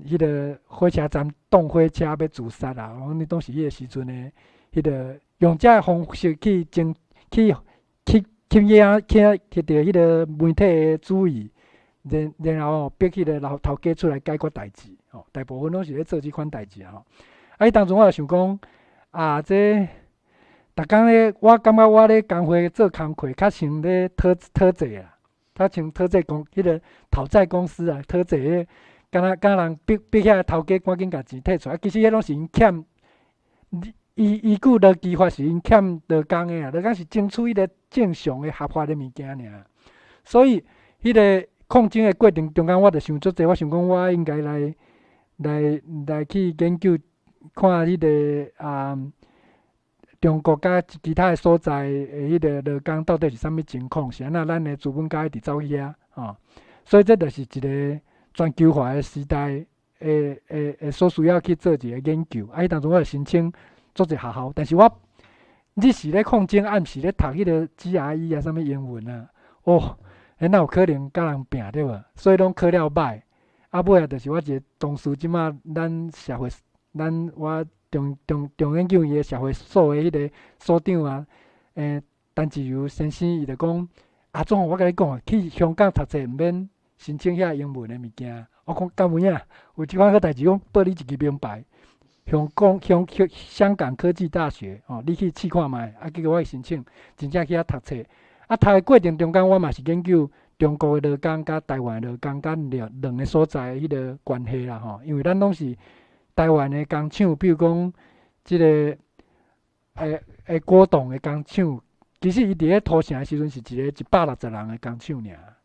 彼個火車站擋火車欲自殺啊！阮當時彼個時陣的彼個用這个方式去爭去去吸引去摕著彼個媒體的注意，然後吼逼彼個老頭家出來解決代誌，吼，大部分攏是咧做這款代誌啊吼。啊，彼當陣我就想講，啊，這逐工咧，我感覺我咧工會做工課較像咧討債啊，較像討債公彼個討債公司啊，討債彼個，敢若人逼遐個頭家趕緊共錢提出來，其實彼攏是𪜶欠，依據勞基法是𪜶欠勞工的啊，勞工是爭取彼個正常的合法的物件爾。所以，彼個抗爭的過程中間，我就想足濟，我想講我應該來去研究看彼个啊，中國佮其他的所在的彼个勞工到底是啥物情況？是按怎咱的資本家一直走去遐吼？所以這就是一個全球化的時代的的的所需要去做一個研究。啊，彼當陣我就申請足濟學校，但是我日時咧抗爭，暗時咧讀彼個 GRE 啊，啥物英文啊，哦，彼哪有可能佮人拚對無？所以攏考了䆀。啊，尾仔就是我一個同事，這馬咱社會，咱我中中中研究院的社會所的彼個所長啊，陳志由先生，伊就講：阿總，我共你講啊，去香港讀冊毋免申請遐英文的物件。我講敢有影？有這款個代誌，講報你一支名牌，香港香香港科技大學，哦，你去試看覓。啊，結果我去申請，真正去遐讀冊。啊，讀的過程中間，我嘛是研究中國的勞工佮台灣的勞工佮兩兩个所在的彼个關係啦吼。因為咱攏是台灣的工廠，比如講這个果凍的工廠，其實伊佇咧土城的時陣是一个160人的工廠爾。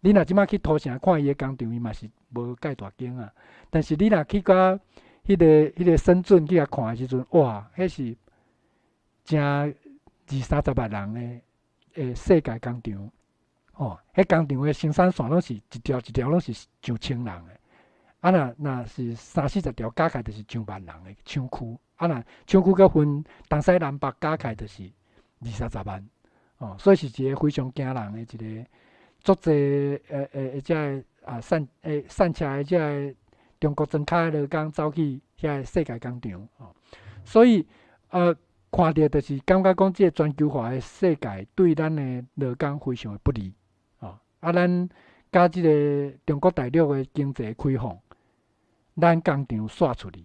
你若這馬去土城看伊的工廠，伊嘛是無蓋大間啊。但是你若去到彼个深圳去共看的時陣，哇，彼是誠二三十萬人的世界工廠。哦，彼工廠的生產線攏是一條一條攏是上千人的。啊，若若是三四十條加起來，就是上萬人的廠區。啊，若廠區閣分東西南北加起來，就是二三十萬。哦，所以是一個非常驚人的一个足濟這个啊散車的這个中國莊跤的勞工走去遐个世界工廠。哦，所以看著就是感覺講，這个全球化的世界對咱的勞工非常的不利。哦，啊，咱佮這个中國大陸的經濟開放，咱工廠徙出去，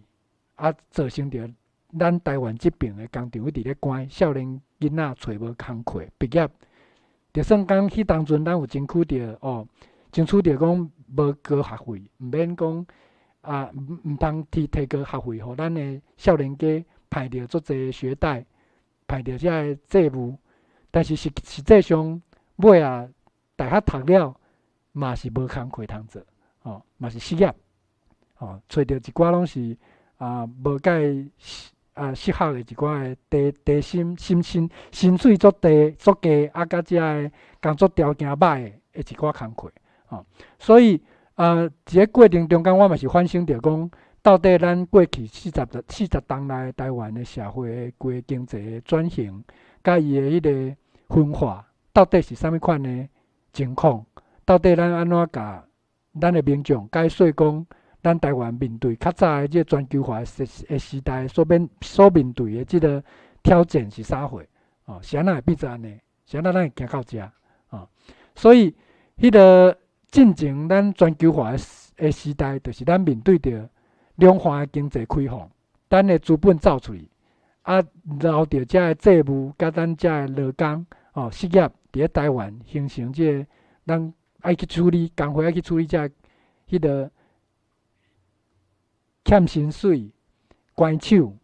啊，造成著咱台灣這爿的工廠一直咧關，少年囡仔揣無工課畢業，就算講彼當陣咱有爭取著哦，爭取著講無高學費，毋免講啊，毋通提提高學費，予咱的少年家歹著足濟學貸，歹著遮个債務，但是實實際上尾仔大學讀了嘛是無工課通做，吼，嘛是失業，吼，揣著一寡攏是啊無蓋啊適合的一寡的低低薪薪薪薪水足低足低，啊，佮遮个工作條件䆀的一寡工課，吼，所以啊，佇咧過程中間，我嘛是反省著講，到底咱過去40冬來台灣的社會的規个經濟的轉型，佮伊的彼个分化，到底是啥物款的情況？到底咱按怎共咱的民眾解說講，咱台灣面對較早的這個全球化的時代所面對的這个挑戰是啥貨？哦，是按怎會變做按呢？是按怎咱會行到遮？哦，所以彼个進前咱全球化的時代，就是咱面對著兩岸的經濟開放，咱的資本走出去，啊，留著遮个債務，佮咱遮个勞工，哦，失業佇咧台灣形成這个咱愛去處理，工會愛去處理遮个彼个欠薪水、關廠，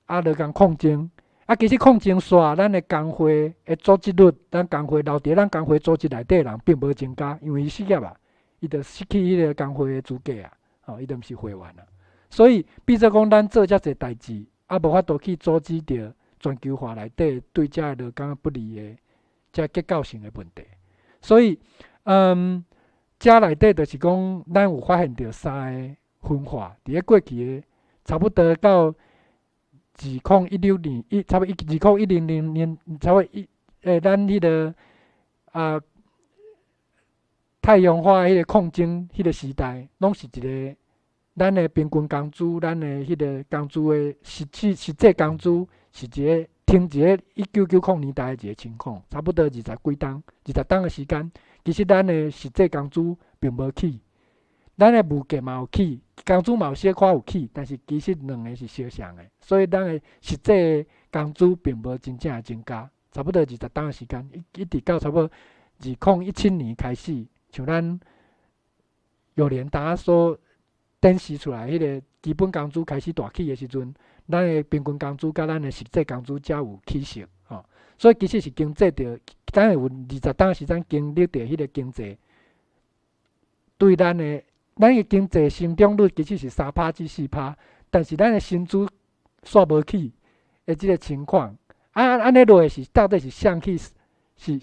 啊，勞工抗爭。啊，其實抗爭煞，咱的工會的組織率，咱工會留佇咱工會組織內底人並無增加，因為伊失業啊，伊就失去彼个工會的資格啊，吼，伊就毋是會員啊。所以，變做講咱做遮濟代誌，啊，無法度去阻止著全球化內底對遮个勞工不利的遮結構性的問題。所以，遮內底就是講，咱有發現著三个分化，佇咧過去的差不多到2016年，差不多2010年，差不多一，咱彼个啊太陽花彼个抗爭彼個時代，攏是一个咱的平均工資，咱的彼个工資的實際工資是一个停佇咧1990年代的一个情況，差不多二十幾冬，20冬的時間，其實咱的實際工資並無起，咱的物價嘛有起，工資嘛有小可有起，但是其實兩个是相像的，所以咱的實際工資並無真正的增加，差不多二十冬的時間，一直到差不多2017年開始，像咱有連當所展示出來彼个基本工資開始大起的時陣，咱的平均工資佮咱的實際工資才有起色，吼。所以其實是經濟著，咱會有二十冬的時陣經歷著彼个經濟對咱的經濟成長率其實是3趴至4趴，但是咱的薪資煞無起的這个情況。啊，按呢落去是到底是誰去是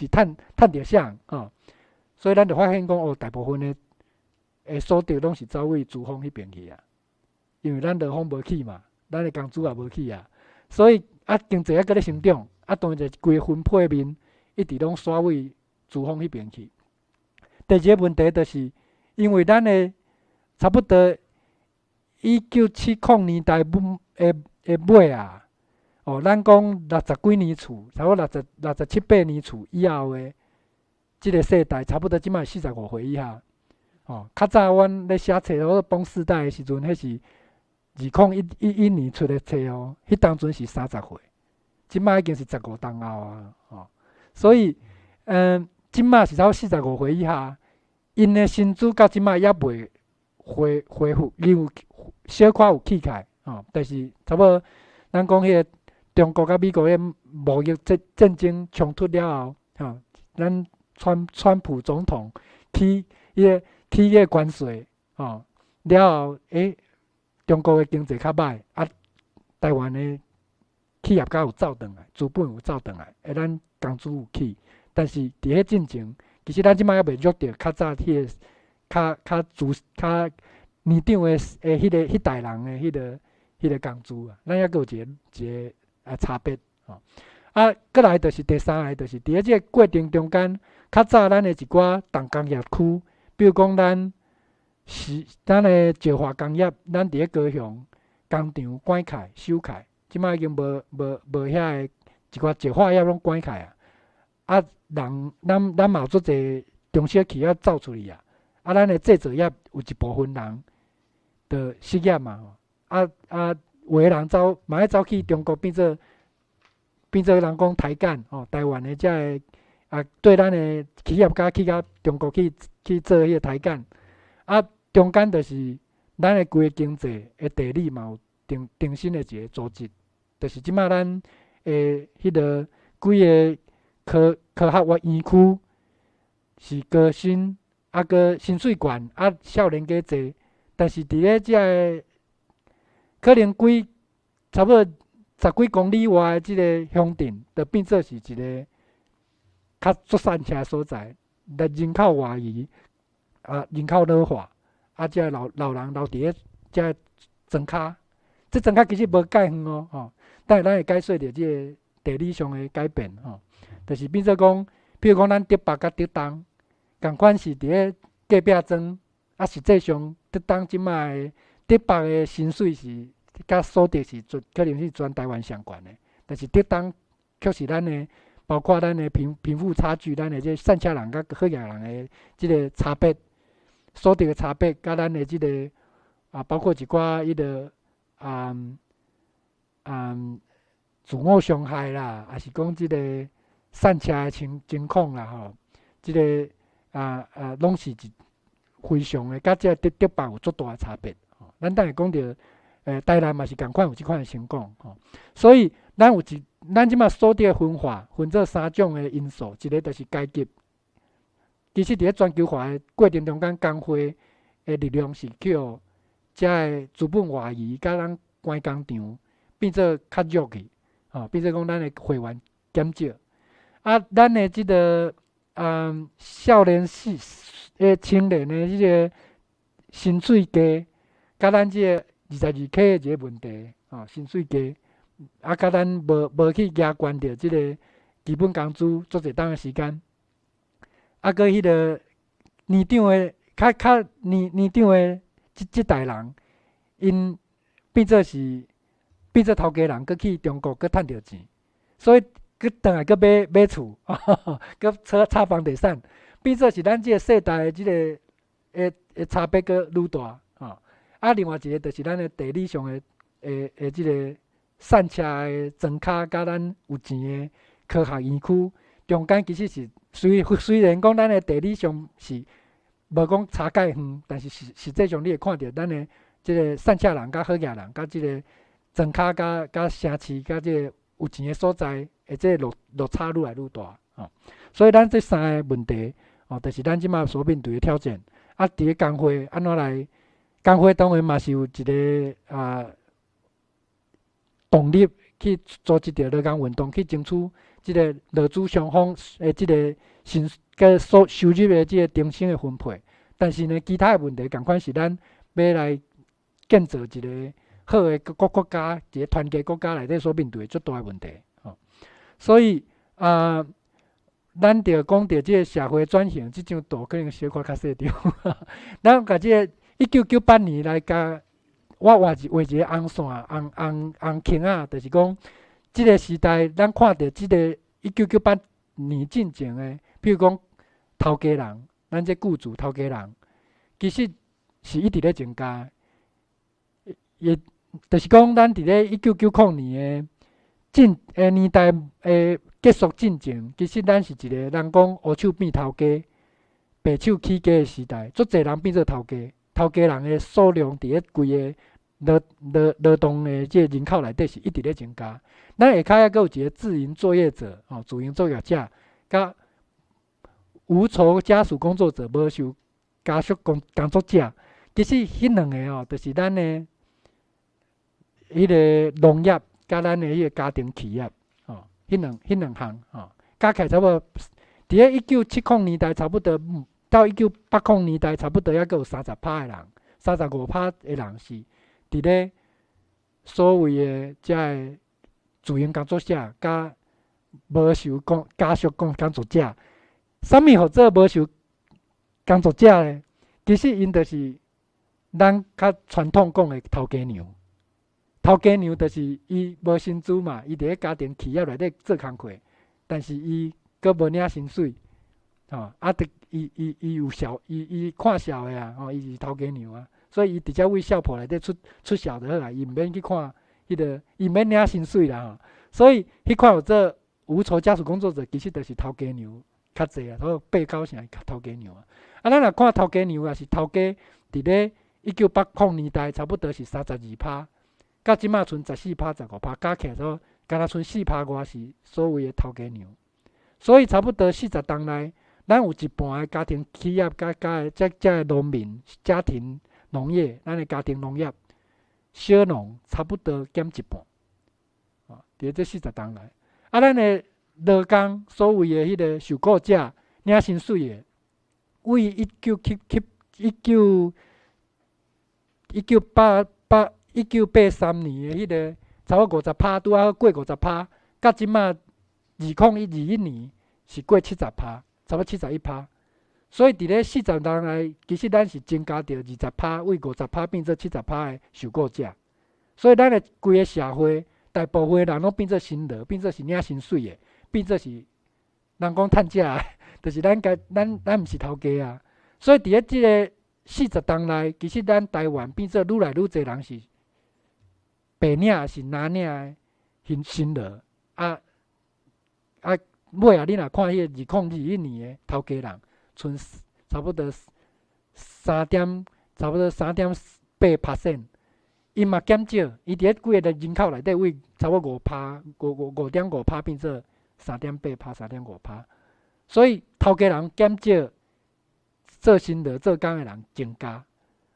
趁著誰吼？所以咱就發現講哦，大部分的所得攏是走去資方彼邊去啊，因為咱勞方無起嘛，咱的工資也無起啊，所以啊經濟猶閣咧成長，啊當然就規个分配面一直攏徙位資方彼邊去。第二个問題就是因為咱的差不多1970年代尾的尾啊。哦，咱講六十幾年厝，差不多六十七八年厝以後的這个世代，差不多這擺45歲以下。哦，較早阮咧寫冊，我講世代的時陣，彼是2011年出的冊哦，彼當陣是30歲，這擺已經是15冬後啊。哦，所以，這擺是差不多45歲以下，𪜶的薪資到這擺猶未恢復，伊有小可有起來，哦，但是差不多咱講彼个中國佮美國彼貿易戰爭衝突了後，吼，咱川普總統起彼个關稅，吼，了後，中國的經濟較䆀，啊，台灣的企業家有走轉來，資本有走轉來，咱工資有起，但是佇彼進前，其實咱這擺猶袂約著較早彼个較資較年長的彼代人的彼个工資啊，咱猶閣有一個差別吼。啊，閣來就是第三个，就是佇咧這个過程中間，較早咱的一寡重工業區，比如講咱的石化工業，咱佇咧高雄工廠關起來收起來，這擺已經無遐个一寡石化業攏關起來啊。啊，人咱嘛有足濟中小企業走出去啊。啊，咱的製造業有一部分人就失業嘛吼。啊，有的人走嘛愛走去中國變做人講台幹吼，台灣的這个啊，對咱的企業家去共中國去做彼个台幹。啊，中間就是咱的規个經濟的地理嘛有重新的一个組織，就是這擺咱的彼个規个科學園區是高薪，啊，閣薪水懸，啊，少年加濟，但是佇咧這个可能差不多十幾公里外的這个鄉鎮，就變做是一个較足散車的所在，人口外移，啊，人口老化，啊，這老人留佇咧這莊跤，這莊跤其實無蓋遠哦，吼，但是咱會解說著這个地理上的改變吼，就是變做講，比如講咱竹北佮竹東，仝款是佇咧隔壁莊，啊，實際上竹東這擺的竹北的薪水是佮所得是全可能是全台灣上懸的，但是竹東卻是咱的，包括咱的貧富差距，咱的這散車人佮好額人的這个差別，所得的差別，佮咱的這个啊，包括一寡彼个自我傷害啦，抑是講這个散車的情況啦吼，這个攏是一非常的，佮這个竹北有足大的差別。咱等下講著，台南嘛是仝款有這款的情況吼，所以咱這馬所得的分化分做三種的因素，一个就是階級。其實佇咧全球化的過程中間，工會的力量是去予遮个資本外移，佮咱關工廠變做較弱去，吼，變做講咱的會員減少。啊，咱的這个少年時的青年的這个薪水低，佮咱這个22K 的一个問題，吼，薪水低，啊，佮咱無去加懸著這个基本工資足濟冬的時間，啊，閣彼个年長的較年長的這代人，𪜶變做頭家人，閣去中國閣趁著錢，所以閣轉來閣買厝，閣炒房地產，變做是咱這个世代的這个的差別閣愈大，吼。啊，另外一个就是咱的地理上的這个散車的莊跤，佮咱有錢的科學園區中間，其實是雖然講咱的地理上是無講差蓋遠，但是實際上你會看著咱的這个散車人佮好額人，佮這个莊跤佮城市佮這个有錢的所在的這个落差愈來愈大，吼。所以咱這三个問題，吼，就是咱這馬所面對的挑戰。啊，佇咧工會按怎來？工會當然嘛是有一个啊，動力去組織著勞工運動，去爭取這个勞資雙方的這个薪佮所收入的這个重新的分配。但是呢，其他的問題仝款是咱欲來建造一个好的國家，一个團結國家內底所面對的足大的問題。吼，所以啊，咱著講著這个社會轉型，這張圖可能小可較細張。咱共這个1998年來共我畫一畫一个紅線，紅紅紅圈仔，就是講這个時代，咱看著這个一九九八年進前的，比如講頭家人，咱這僱主頭家人，其實是一直咧增加。也就是講，咱佇咧1990年的進的年代的結束進前，其實咱是一个人講烏手變頭家，白手起家的時代，足濟人變做頭家，頭家人的數量佇咧規个勞動的這个人口內底是一直咧增加。咱下跤猶閣有一个自營作業者，吼，自營作業者，佮無酬家屬工作者，無酬家屬工作者，其實彼兩个吼，就是咱的彼个農業，佮咱的彼个家庭企業，吼，彼兩項吼，加起來差不多，佇咧1970年代差不多到1980年代差不多猶閣有30趴的人，35趴的人是佇咧所謂的遮个自營工作者，佮無酬家屬工作者。啥物號做無酬工作者呢？其實𪜶就是咱較傳統講的頭家娘。頭家娘就是伊無薪資嘛，伊佇咧家庭企業內底做工課，但是伊閣無領薪水，吼啊！得伊伊伊有痟，伊伊看痟的啊，吼，伊是頭家娘啊，所以伊直接為痟婆內底出痟就好啊，伊毋免去看彼个，伊毋免領薪水啦吼。所以彼款有做無酬家屬工作者，其實就是頭家娘較濟啊，所以八九成是頭家娘啊。啊，咱若看頭家娘，也是頭家，佇咧1980年代差不多是32趴，到這馬賰14趴、15趴，加起來說，敢若賰4趴外是所謂的頭家娘。所以差不多40冬內，咱有一半的家庭企業佮佮這個農民家庭農業，咱的家庭農業小農差不多減一半。哦，佇這40冬內，啊，咱的勞工所謂的彼个受僱者領薪水的，為一九七七一九一九八八1983年的彼个差不多50趴，拄仔好過50趴，到這馬2021年是過70趴，差不多71趴。所以佇咧40冬內，其實咱是增加著20趴，為50趴變做70趴的受僱者。所以咱的規个社會，大部分人攏變做辛勞，變做是領薪水的，變做是人講趁食的，就是咱家咱毋是頭家啊。所以佇咧這个40冬內，其實咱台灣變做愈來愈濟人是白領，是藍領的辛勞啊啊！尾仔你若看彼个2021年的頭家人，賰差不多3.8 percent，伊嘛減少，伊佇咧規个人口內底為差不多5趴，5.5趴變做3.8趴，3.5趴。所以頭家人減少，做辛勞做工的人增加，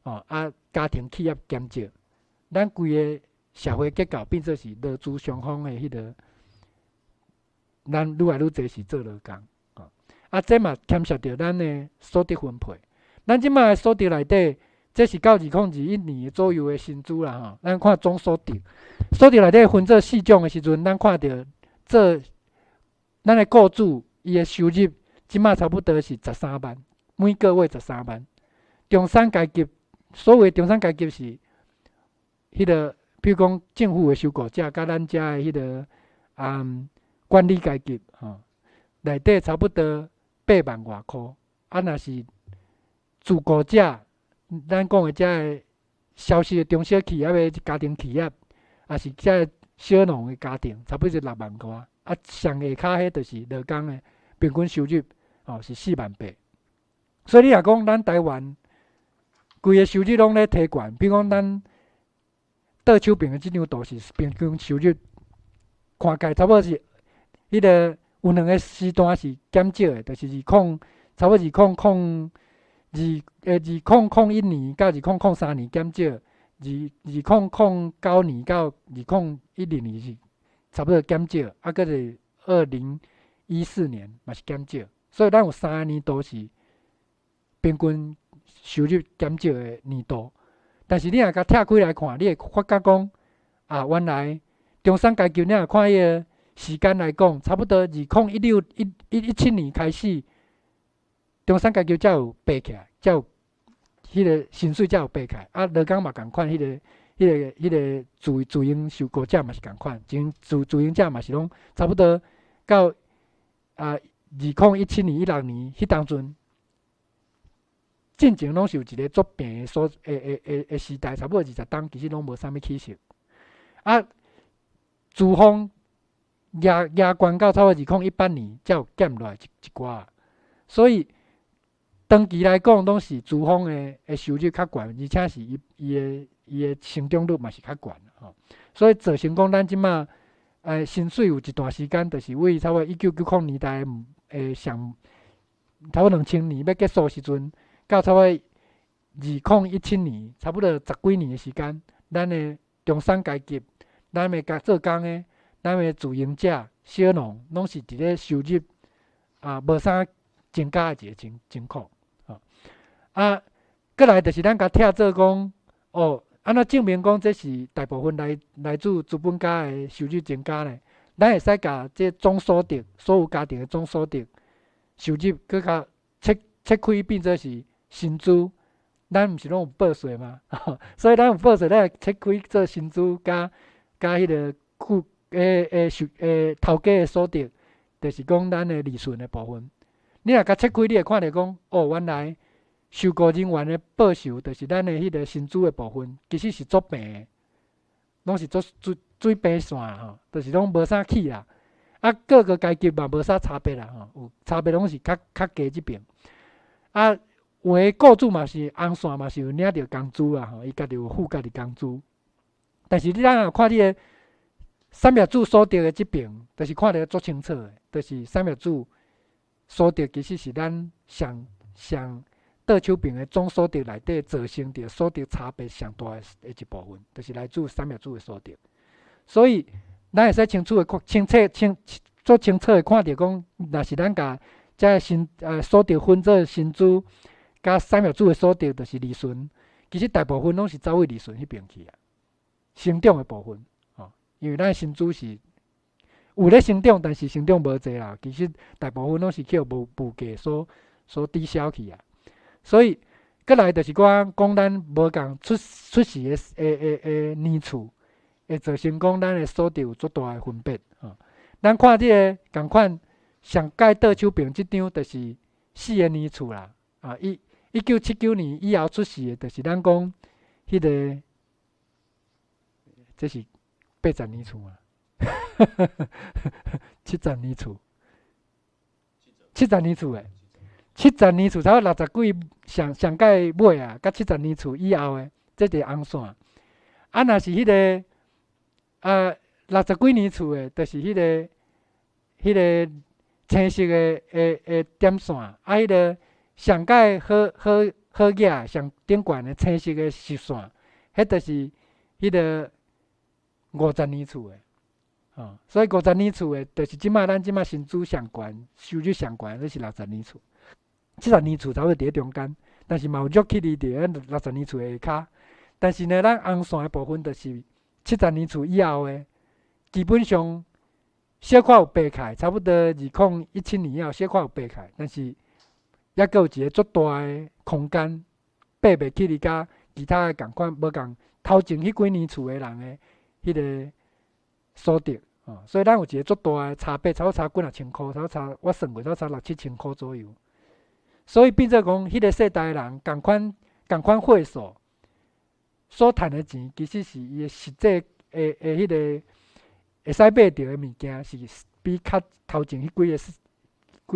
哦啊，家庭企業減少，咱規個社會結構變做是勞資雙方的彼个，咱愈來愈濟是做勞工，哦，啊，這嘛牽涉著咱的所得分配。咱這馬的所得內底，這是到2021年左右的薪資啦吼。咱看總所得，所得內底分做四種的時陣，咱看著做咱的雇主伊的收入，這馬差不多是十三萬，每個月十三萬。中產階級，所謂中產階級是彼个，比如講政府的受僱者，佮咱遮的彼个管理階級吼，內底差不多8萬外箍。啊，若是自僱者，咱講的遮个小型的中小企業的家庭企業，抑是遮个小農的家庭，差不多是6萬外。啊，上下跤彼就是勞工的平均收入，吼是4萬8。所以你若講咱台灣規个收入攏咧提懸，比如講咱倒手邊的這張圖是平均收入，看起來差不多是彼个有兩个時段是減少的，就是差不多二空空二2001年佮2003年減少。2009年到2010年是差不多減少，啊，閣是2014年嘛是減少，所以咱有三個年度是平均收入減少的年度。但是你若共拆開來看，你會發覺講，啊，原來中產階級你若看彼个時間來講，差不多二零一六一一一七年開始，中產階級才有爬起來，才有彼个薪水才有爬起來。啊，勞工嘛仝款，彼個自營受僱者嘛是仝款，自營者嘛是攏差不多到2017年、16年彼當陣，進前攏是有一个足平的所的的的的時代，差不多20冬，其實攏無啥物起色。啊，資方壓壓關到差不多2018年，才有減落來一寡。所以長期來講，攏是資方的收入較懸，而且是伊的成長率嘛是較懸吼。所以造成講咱這馬薪水有一段時間，就是為差不多1990年代的上，差不多2000年欲結束時陣，到差不多2017年，差不多十幾年的時間，咱的中產階級，咱的共做工的，咱的自營者、小農，攏是佇咧收入無啥增加的一个情況。吼，啊，閣來就是咱共拆做講，哦，按怎證明講這是大部分來自資本家的收入增加呢？咱會使共這總所得，所有家庭的總所得收入，閣共切開變做是薪資。咱毋是攏有報稅嗎？所以咱有報稅，咱會切開做薪資佮彼个雇欸收欸頭家的所得，就是講咱的利潤的部分。你若共切開，你會看著講，哦，原來受僱人員的報酬，就是咱的彼个薪資的部分，其實是足平的，攏是足水平線吼，就是攏無啥起啦。啊，各個階級嘛無啥差別啦吼，有差別攏是較低這邊。啊，有的雇主嘛是紅線嘛是有領著工資啦吼，伊家己有付家己工資。但是你咱若看你的產業主所得的這邊，就是看得足清楚的，就是產業主所得其實是咱上上倒手邊的總所得內底造成著所得差別上大的一部分，就是來自產業主的所得。所以，咱會使清楚的看清楚清足清楚的看著講，若是咱共這个所得分做薪資，佮產業主的所得，就是利潤，其實大部分攏是走去利潤彼邊去啊，成長的部分，吼，因為咱薪資是有咧成長，但是成長無濟啦。其實大部分攏是去予物價所抵消去啊。所以，閣來就是講講咱無仝出世的年次，會造成講咱的所得有足大的分別吼。咱看這个仝款上蓋倒手邊這張，就是四个年次啦。啊，1979年以後出世的，就是咱講彼个，這是80年次啊，70年次，七十年次的，七十年次差不多六十幾上上蓋尾啊，佮七十年次以後的，這就是紅線。啊，若是彼个六十幾年次的，就是彼個青色的點線。啊，彼个上蓋好好好額上頂懸的青色的實線，彼就是彼个50年次的，吼。所以五十年次的，就是這馬咱這馬薪資上懸、收入上懸，彼是六十年次。七十年次差不多佇咧中間，但是嘛有弱起佇佇六十年次的下跤。但是呢，咱紅線的部分就是七十年次以後的，基本上小可有爬起來，差不多2017年以後小可有爬起來，但是猶閣有一个足大的空間，爬袂起去佮其他的仝款無仝頭前彼幾年次的人的彼个所得，吼，所以咱有一个足大的差別，差不多差幾若千箍，差不多差我算過，差不多差六七千箍左右。所以變做講，彼个世代的人仝款仝款歲數所趁的錢，其實是伊的實際的彼个會使買著的物件，是比較頭前彼幾個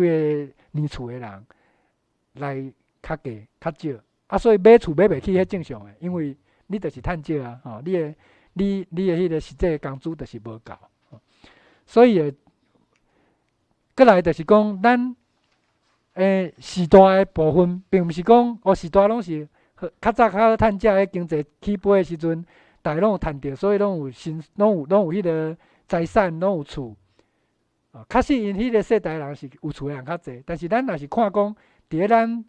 年次的人來較低較少。啊，所以買厝買袂起，彼正常的，因為你就是趁少啊，吼，你的彼个實際工資就是無夠。所以會閣來就是講，咱時代的部分，並毋是講哦，時代攏是好較早較好趁食，彼經濟起飛的時陣，逐家攏有趁著，所以攏有薪，攏有彼個財產，攏有厝。哦，確實𪜶彼個世代人是有厝的人較濟，但是咱若是看講，佇咧咱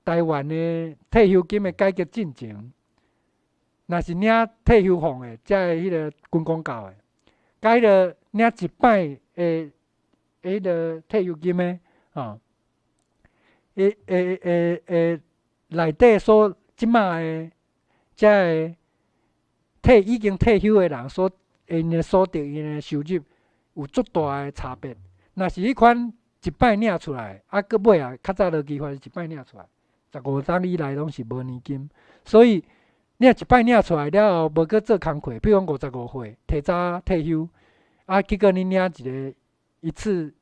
台灣的退休金的改革進前，若是領退休俸的，遮的彼個軍公教的，佮彼個領一擺的彼個退休金的，吼，會會會會內底所這馬的遮的退已經退休的人所𪜶的所得𪜶的收入有足大的差別。若是彼款一擺領出來，啊，閣尾啊，較早勞基法是一擺領出來，15冬以內攏是無年金，所以你若一擺領出來了後，無閣做工課，比如講55歲提早退休，啊，結果你領一个一次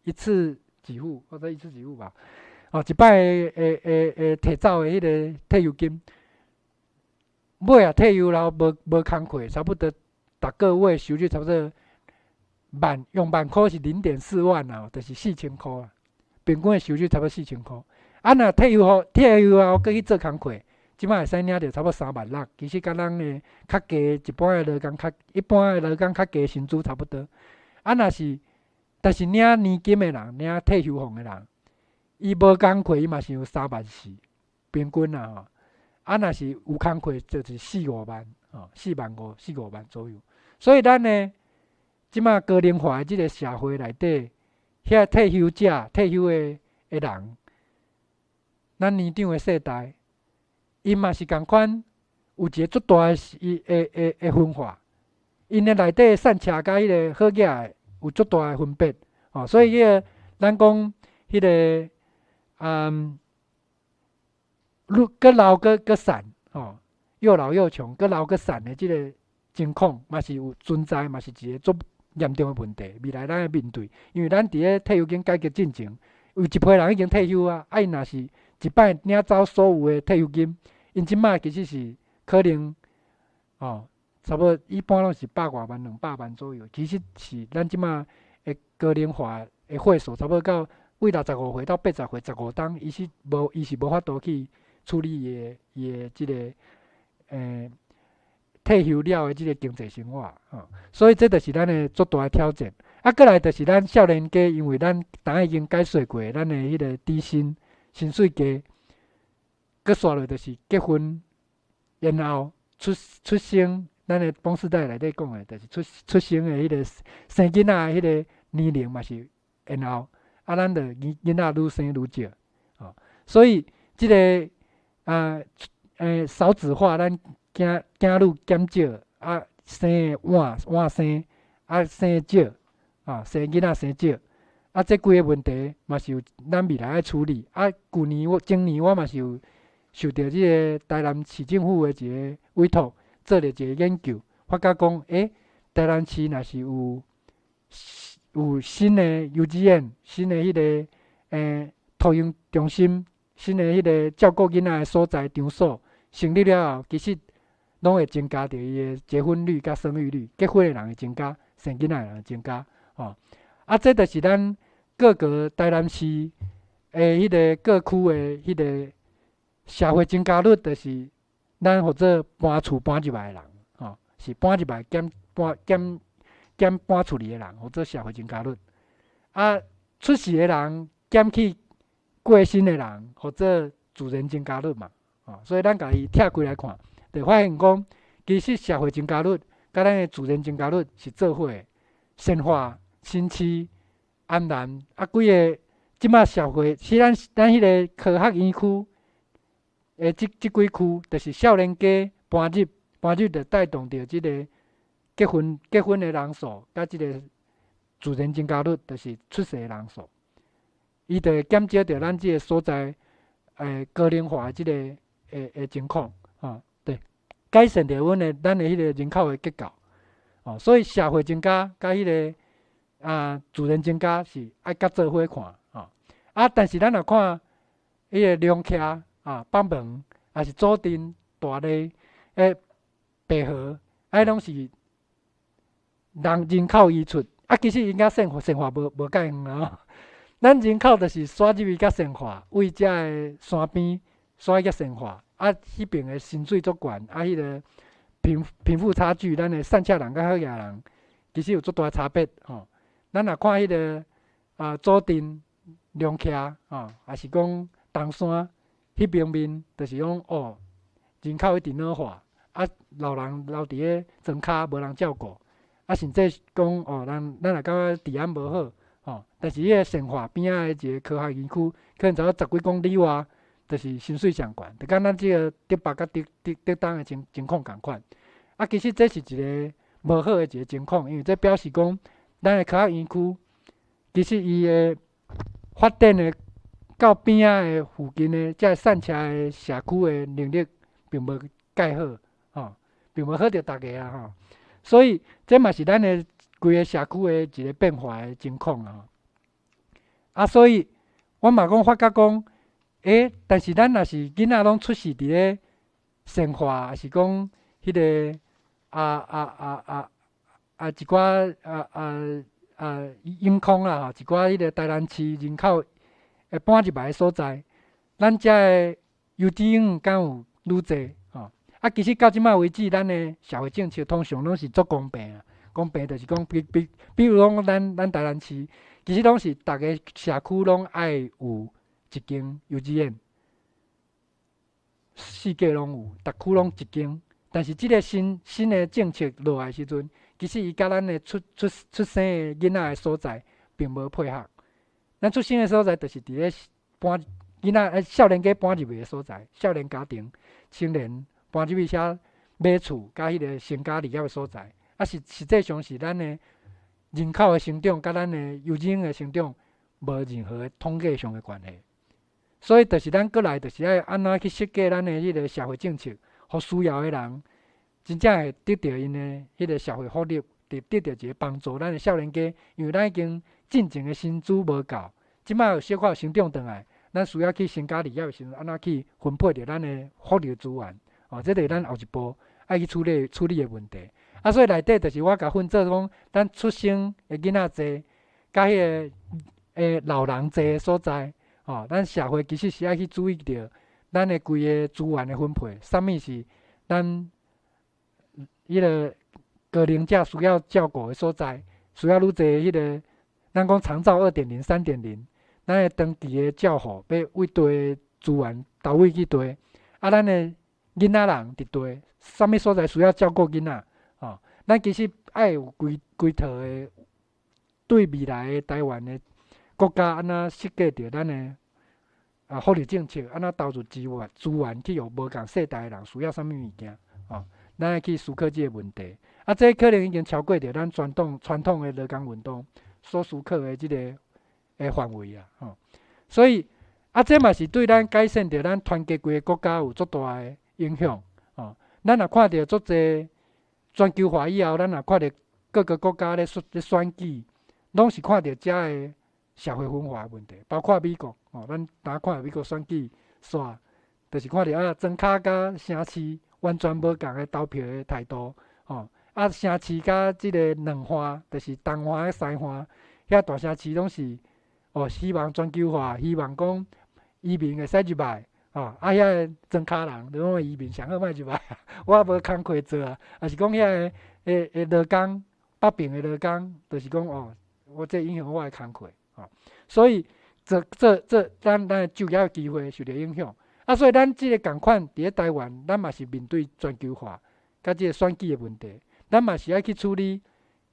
給付，或者一次給付吧，哦，一擺的的的提走的彼个退休金，尾仔退休了後無工課，差不多逐个月收入差不多萬，用萬箍是0.4萬啊，就是4000箍啊，平均的收入差不多四千箍。啊，若退休後退休後閣去做工課，這馬會使領著差不多3萬6，其實佮咱的較低一般的勞工較一般的勞工較低薪資差不多。啊，若是但是領年金的人，領退休俸的人，伊無工課，伊嘛是有3萬4，平均啦吼。啊，若是有工課，就是四五萬，吼，4萬5、四五萬左右。所以咱呢，這馬高齡化的這个社會內底，遐退休者、退休的人，咱年長的世代，𪜶嘛是仝款，有一个足大的伊的的的分化，𪜶的內底散赤佮彼个好額的有足大的分別，吼，所以彼个咱講彼个愈閣老閣閣散，吼，又老又窮，閣老閣散的這个情況，嘛是有存在，嘛是一个足嚴重的問題。未來咱愛面對，因為咱佇咧退休金改革進前，有一批人已經退休啊，啊，𪜶若是一擺領走所有的退休金，𪜶這馬其實是可能，吼，差不多一般攏是百外萬、200萬左右。其實是咱這馬的高齡化的歲數，差不多到為65歲到80歲，15冬，伊是無法度去處理伊的這个退休了的這个經濟生活，吼。所以這就是咱的足大的挑戰。啊，閣來就是咱少年家，因為咱當已經解說過，咱的彼个底薪薪水低，閣紲落就是結婚，然後出生，咱的講師代內底講的，就是出生的彼个生囡仔的彼个年齡嘛是延後，啊，咱就囡仔愈生愈少，吼，所以這个啊，少子化，咱囝囝女減少，啊，生的晚晚生，啊，生少，啊，生囡仔生少，啊，這幾个問題嘛是有咱未來愛處理。啊，舊年我前年我嘛是有受著這个台南市政府的一个委託，做了一个研究，發覺講，台南市若是有新的幼稚園、新的彼个托嬰中心、新的彼个照顧囡仔的所在場所成立了後，其實攏會增加著伊的結婚率佮生育率，結婚的人會增加，生囡仔的人會增加，吼。啊，這就是咱各個台南市的彼个各區的彼个社會增加率，就是咱號做搬厝搬入來的人，吼，是搬入來減搬減減搬出去的人，號做社會增加率。啊，出世的人減去過身的人，號做自然增加率嘛，吼，所以咱共伊拆開來看，就發現講，其實社會增加率佮咱的自然增加率是做伙的。善化、新市、安南啊，幾个這馬社會，是咱彼个科學園區的這幾區，就是少年家搬入，搬入就帶動著這个結婚的人數，佮這个自然增加率，就是出世的人數，伊就會減少著咱這个所在高齡化的這个的情況，吼，對，改善著阮的咱的彼个人口的結構，哦，所以社會增加佮彼个自然增加是愛佮做伙看，吼，啊，但是咱若看彼个龍徛啊、北門，抑是左鎮、大剌、白河，彼攏是人口移出，啊，其實𪜶佮善化無介遠啦吼。咱人口就是徙入去佮善化，為遮个山邊徙去善化，啊，啊，彼爿的薪水足懸，啊，彼个貧富差距，咱的散赤人佮好額人，其實有足大差別吼。咱若看彼个啊，左鎮、龍徛吼，抑是講東山彼邊面，就是講哦，人口一直老化，啊，老人留佇咧莊跤無人照顧，啊，甚至講哦，咱若感覺治安無好吼，但是彼个善化邊仔的一个科學園區，可能差不多十幾公里外，就是薪水上懸，就佮咱這个竹北佮竹東的情況仝款。啊，其實這是一个無好的一个情況，因為這表示講，咱的科學園區其實伊的發展的到邊仔的附近的這个散赤的社區的能力並無蓋好，吼，並無好著逐家啊，吼。所以這嘛是咱的規个社區的一個變化的情況啊。啊，所以我嘛講發覺講，但是咱若是囡仔攏出世佇咧善化，抑是講彼个一寡永康啦吼，一寡彼个台南市人口會搬入來的所在，咱遮的幼稚園敢有愈濟吼？啊，其實到這擺為止，咱的社會政策通常攏是足公平啊。公平就是講，比如講，咱台南市，其實攏是逐个社區攏愛有一間幼稚園，四界攏有，逐區攏一間。但是這个新的政策落來時陣，其實伊佮咱的出生的囡仔的所在並無配合。咱出生的所在，就是佇咧搬囡仔少年家搬入去的所在，少年家庭、青年搬入去遐買厝，佮彼个成家立業的所在。啊，實際上是咱的人口的成長，佮咱的幼稚園的成長無任何的統計上的關係。所以，就是咱閣來，就是愛按怎去設計咱的彼个社會政策，予需要的人真正會得著𪜶的彼个社會福利，得著一个幫助。咱的少年家，因為咱已經進前的薪資無夠，這擺有小可有成長轉來，咱需要去成家立業的時陣，按怎去分配著咱的福利資源？哦，這就是咱後一步愛去處理的問題。啊，所以內底就是我共分做講，咱出生的囡仔濟，佮彼个老人濟的所在，吼，咱社會其實是愛去注意著咱的規个資源的分配，啥物是咱彼个高齡者需要照顧的所在，需要愈濟彼个，咱講長照2.0、3.0，咱的長期的照護欲為佗的資源投位去佗，啊，咱的囡仔人佇佗，啥物所在需要照顧囡仔？吼，咱其實愛有規規套的對未來的台灣的國家按怎設計著咱的福利政策，按怎投入資源去予無仝世代的人需要啥物物件？吼，咱愛去思考這个問題。啊，這可能已經超過著咱傳統的勞工運動所思考的這个的範圍啊，吼。所以啊，這嘛是對咱改善著咱團結規个國家有足大的影響，吼。咱若看著足濟全球化以後，咱若看著各個國家咧選舉，攏是看著遮的社會分化的問題，包括美國，吼，咱若看著美國選舉煞，就是看著啊，莊跤佮城市完全無仝的投票的態度，吼，啊，城市佮這个兩岸，就是東岸佮西岸，遐大城市攏是哦，希望全球化，希望講移民會使入來，吼，啊，遐个莊跤人就講移民上好莫入來，我無工課做啊，抑是講遐个勞工，北爿的勞工，就是講哦，我這影響我的工課，吼，所以這咱的就業機會受著影響，啊，所以咱這个仝款佇咧台灣，咱嘛是面對全球化，佮這个選舉的問題，咱嘛是愛去處理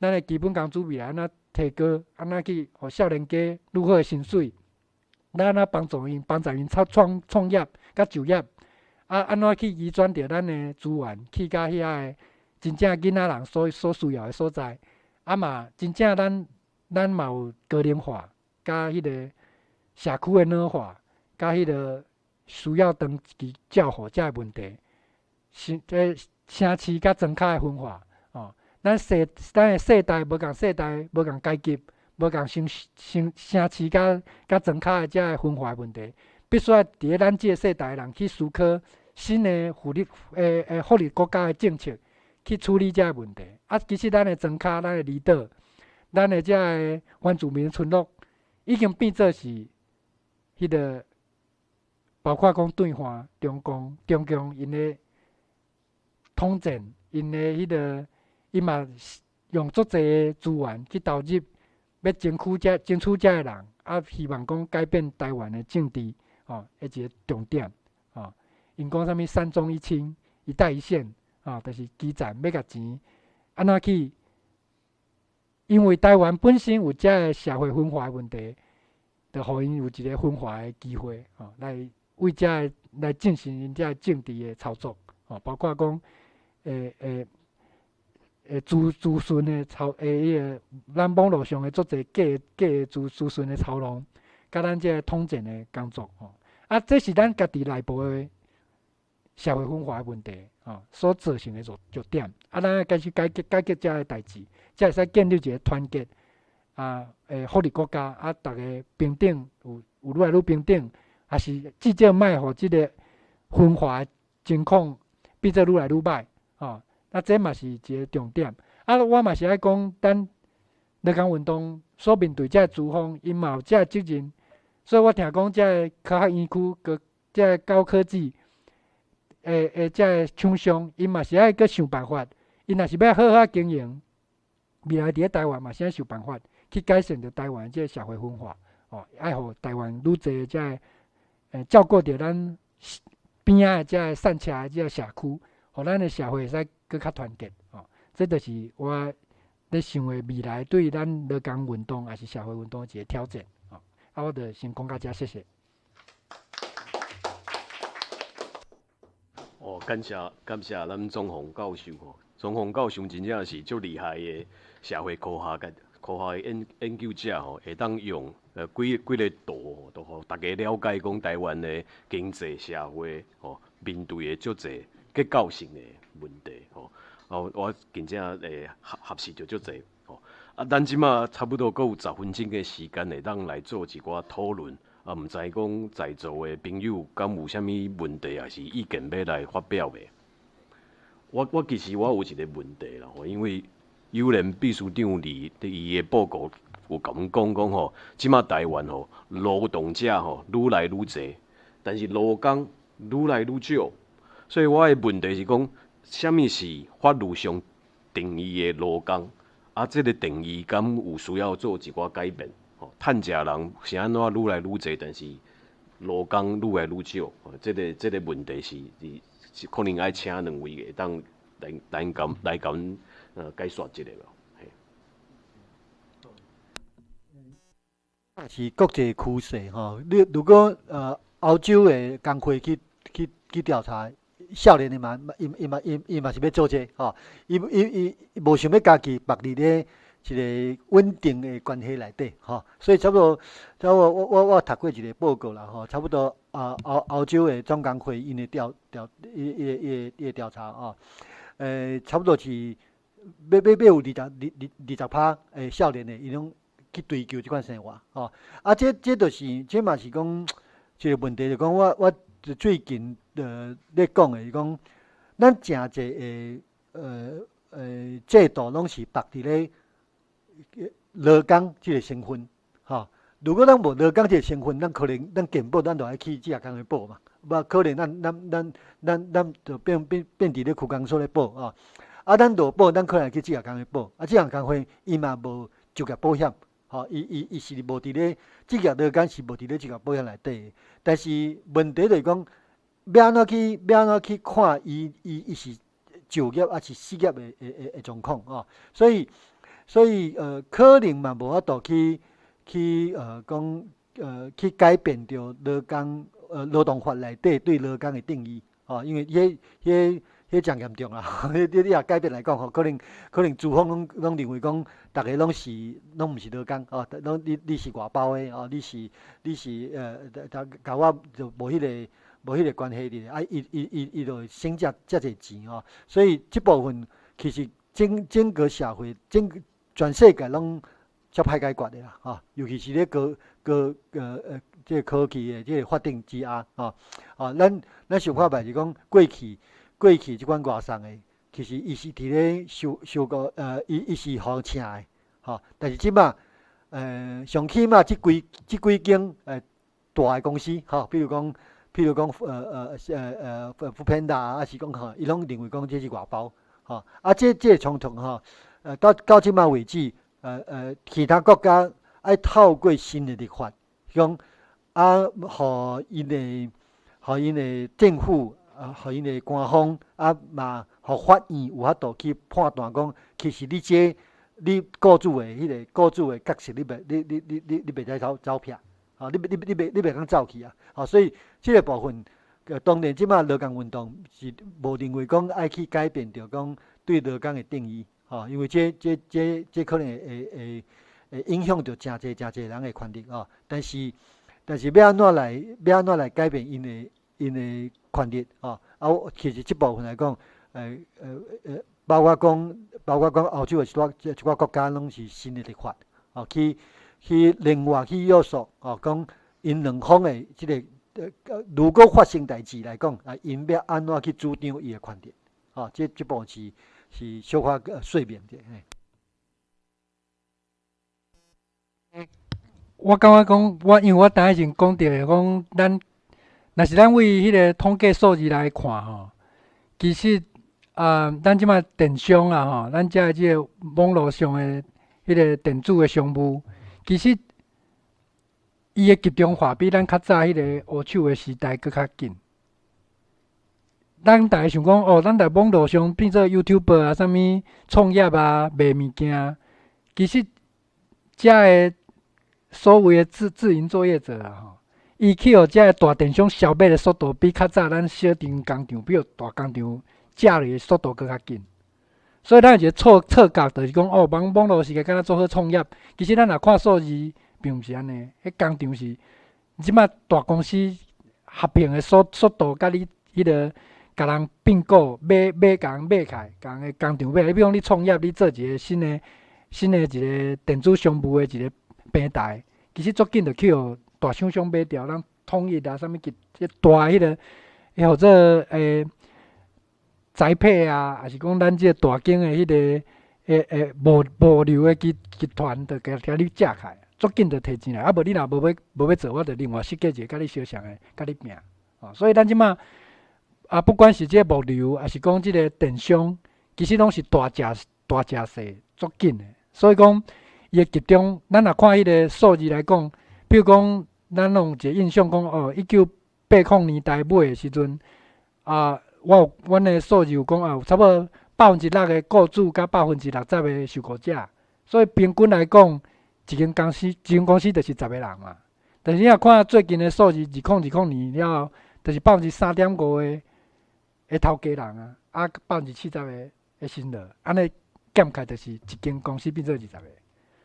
咱的基本工資未來按怎提高，按怎去予少年家愈好的薪水，咱按怎幫助𪜶，幫助𪜶創業佮就業，啊，按怎去移轉著咱的資源去到遐个真正囡仔人所需要的所在，啊嘛真正咱嘛有高齡化，佮彼个社區的老化，佮彼个需要長期照護遮个問題，是這城市佮莊跤的分化，哦，咱的世代無仝世代，無仝階級，無仝城市佮莊跤的遮个分化的問題，必須愛佇咧咱這个世代的人去思考新的福利國家的政策，去處理遮个問題。啊，其實咱的莊跤、咱的離島、咱的遮个原住民村落，已經變做是彼个保包括講對岸中共、中共𪜶的統戰，𪜶的彼個，伊嘛用足濟的資源去投入，欲爭取遮的人，啊，希望講改變台灣的政治，吼，的一个重點，吼。𪜶講啥物三中一清、一帶一線，吼，就是基層欲共錢按怎去？因為台灣本身有遮个社會分化的問題，就予𪜶有一个分化的機會，吼，來為遮个來進行𪜶遮个政治的操作，吼，包括講，資訊的操，彼个咱網路上的足濟假假資訊的操弄，佮咱這个統戰的工作，吼，啊，這是咱家己內部的社會分化的問題，吼，所造成的弱點，啊，咱愛開始解決遮个代誌，才會使建立一个團結啊，福利國家，啊，逐家平等，有愈來愈平等，抑是至少莫予這个分化的情況變做愈來愈歹，吼。啊，這嘛是一个重點。啊，我嘛是愛講，咱勞工運動所面對這个資方，𪜶嘛有這个責任。所以我聽講，這个科學園區閣這个高科技的這个廠商，𪜶嘛是愛閣想辦法。𪜶若是欲好好經營，未來佇咧台灣嘛是愛想辦法去改善著台灣這个社會分化，吼，愛予台灣愈濟這个照顧著咱邊仔的這个散赤的這个社區，予咱的社會會使閣較團結，吼。這就是我咧想的未來對咱勞工運動抑是社會運動的一个挑戰，吼。啊，我就先講到遮，謝謝。哦，感謝感謝咱鍾宏教授吼，鍾宏教授真正是足厲害的社會科學家、科學的研究者吼，會當用幾幾个圖吼，都予逐家了解講台灣的經濟社會吼面對的足濟結構性的問題吼。哦，我真正會學習著足濟吼。啊，咱這馬差不多閣有10分鐘的時間，會當來做一寡討論。啊，毋知講在座的朋友敢有啥物問題，抑是意見欲來發表袂？我其實我有一个問題啦，因為友聯秘書長佇伊的報告有共阮講講吼，這馬台灣吼勞動者吼愈來愈濟，但是勞工愈來愈少，所以我的問題是講，啥物是法律上定義的勞工？啊，這个定義敢有需要做一寡改變？吼，趁食人是按怎愈來愈濟，但是勞工愈來愈少，這个問題是可能愛請兩位會當來共解說一下無？嘿。是國際趨勢吼，你如果歐洲的工會去調查，少年的嘛，伊嘛是欲做這個吼，伊無想欲家己縛佇咧一个穩定的關係內底吼，所以差不多我讀過一个報告啦吼，差不多啊歐洲的總工會𪜶的調調伊伊个伊個伊个調查吼，差不多是欲有二十趴的少年的，伊攏去追求這款生活吼，啊，這就是這嘛是講一个問題，就講我最近咧講的是講，咱誠濟的制度攏是縛佇咧勞工這个身份，吼。如果咱無勞工這个身份，咱可能咱健保咱就愛去職業工會保嘛，無可能咱就變佇咧區公所咧保吼。啊，咱無保，咱可能去職業工會保，啊，職業工會伊嘛無就業保險，吼，伊是無佇咧職業勞工是無佇咧職業保險內底的。但是問題就是講，欲按怎去看伊是就業抑是失業的狀況吼，所以可能嘛無法度去講去改變著勞動法內底對勞工的定義，吼，因為彼誠嚴重啊！你若改變來講吼，可能資方攏認為講，逐个攏毋是勞工，吼，攏你是外包的，吼，你是共我就無彼個關係佇咧，啊，伊就會省遮濟錢吼，所以這部分其實整個社會整全世界攏足歹解決的啦，吼，尤其是咧高高這個科技的這個發展之下，吼，啊，咱想看覓是講過去這款外送的，其實伊是佇咧收購，伊是予人請的，吼，但是這馬，上起碼這幾間大的公司，吼，比如講譬如講foodpanda 啊，抑是講吼，伊攏認為講這是外包，吼，啊，這個衝突吼，到這擺為止，其他國家愛透過新的立法，講啊，予𪜶的政府，啊，予𪜶的官方，啊嘛，予法院有法度去判斷講，其實你這你雇主的彼個雇主的角色，你袂使走撇，吼，你袂通走去啊，吼，所以這個部分，當然這擺勞工運動是無認為講愛去改變著講對勞工的定義，吼，因為這可能會影響著誠濟誠濟人的權利吼，但是欲按怎來改變𪜶的權利吼？啊，其實這部分來講，包括講歐洲的一寡國家攏是新的立法，吼，去另外去約束，吼，講𪜶兩方的這個，如果發生代誌來講，啊，𪜶欲按怎去主張伊的權利，吼，這部分是小可說明者。嘿。我感覺講，我因為我等下前講著的講，咱若是咱為彼個統計數字來看吼，其實啊，咱這擺電商啊吼，咱遮的這個網路上的彼個電子的商務，其實伊的集中化比咱較早彼個烏手的時代閣較緊。咱逐家想講哦，咱佇網路上變做 YouTuber 啊，啥物創業啊，賣物件，其實遮的所謂的自營作業者啊，吼，伊去予遮的大電商消滅的速度，比較早咱小型工廠，比予大工廠食落的速度閣較緊。所以咱有一個錯覺，就是講哦，網路時代敢若做好創業，其實咱若看數字，並毋是按呢。彼工廠是這擺大公司合併的速度，佮你彼個共人併購買共人買起來，共人的工廠買。你比如講，你創業，你做一個新的一個電子商務的一個平台，其實足緊就去予大廠商買掉，咱統一啊，啥物這大彼個，號做栽培啊，抑是講咱這個大間的彼個物流的集團，就共你食起來，足緊就提錢來。啊，無你若無欲做，我就另外設計一個佮你相像的，佮你拼。哦，所以咱這擺啊，不管是這個物流，抑是講這個電商，其實攏是大食大食細，足緊的。所以講，伊的集中，咱若看彼個數字來講，比如講，咱攏有一個印象講，哦，1980年代尾的時陣，啊，我有阮的數字有講啊，有差不多6%的雇主佮60%的受雇者，所以平均來講，一間公司就是10個人嘛。但是你若看最近的數字，2020年了後，就是3.5%的頭家人啊，啊70%的薪勞，按呢減起來就是一間公司變做20個。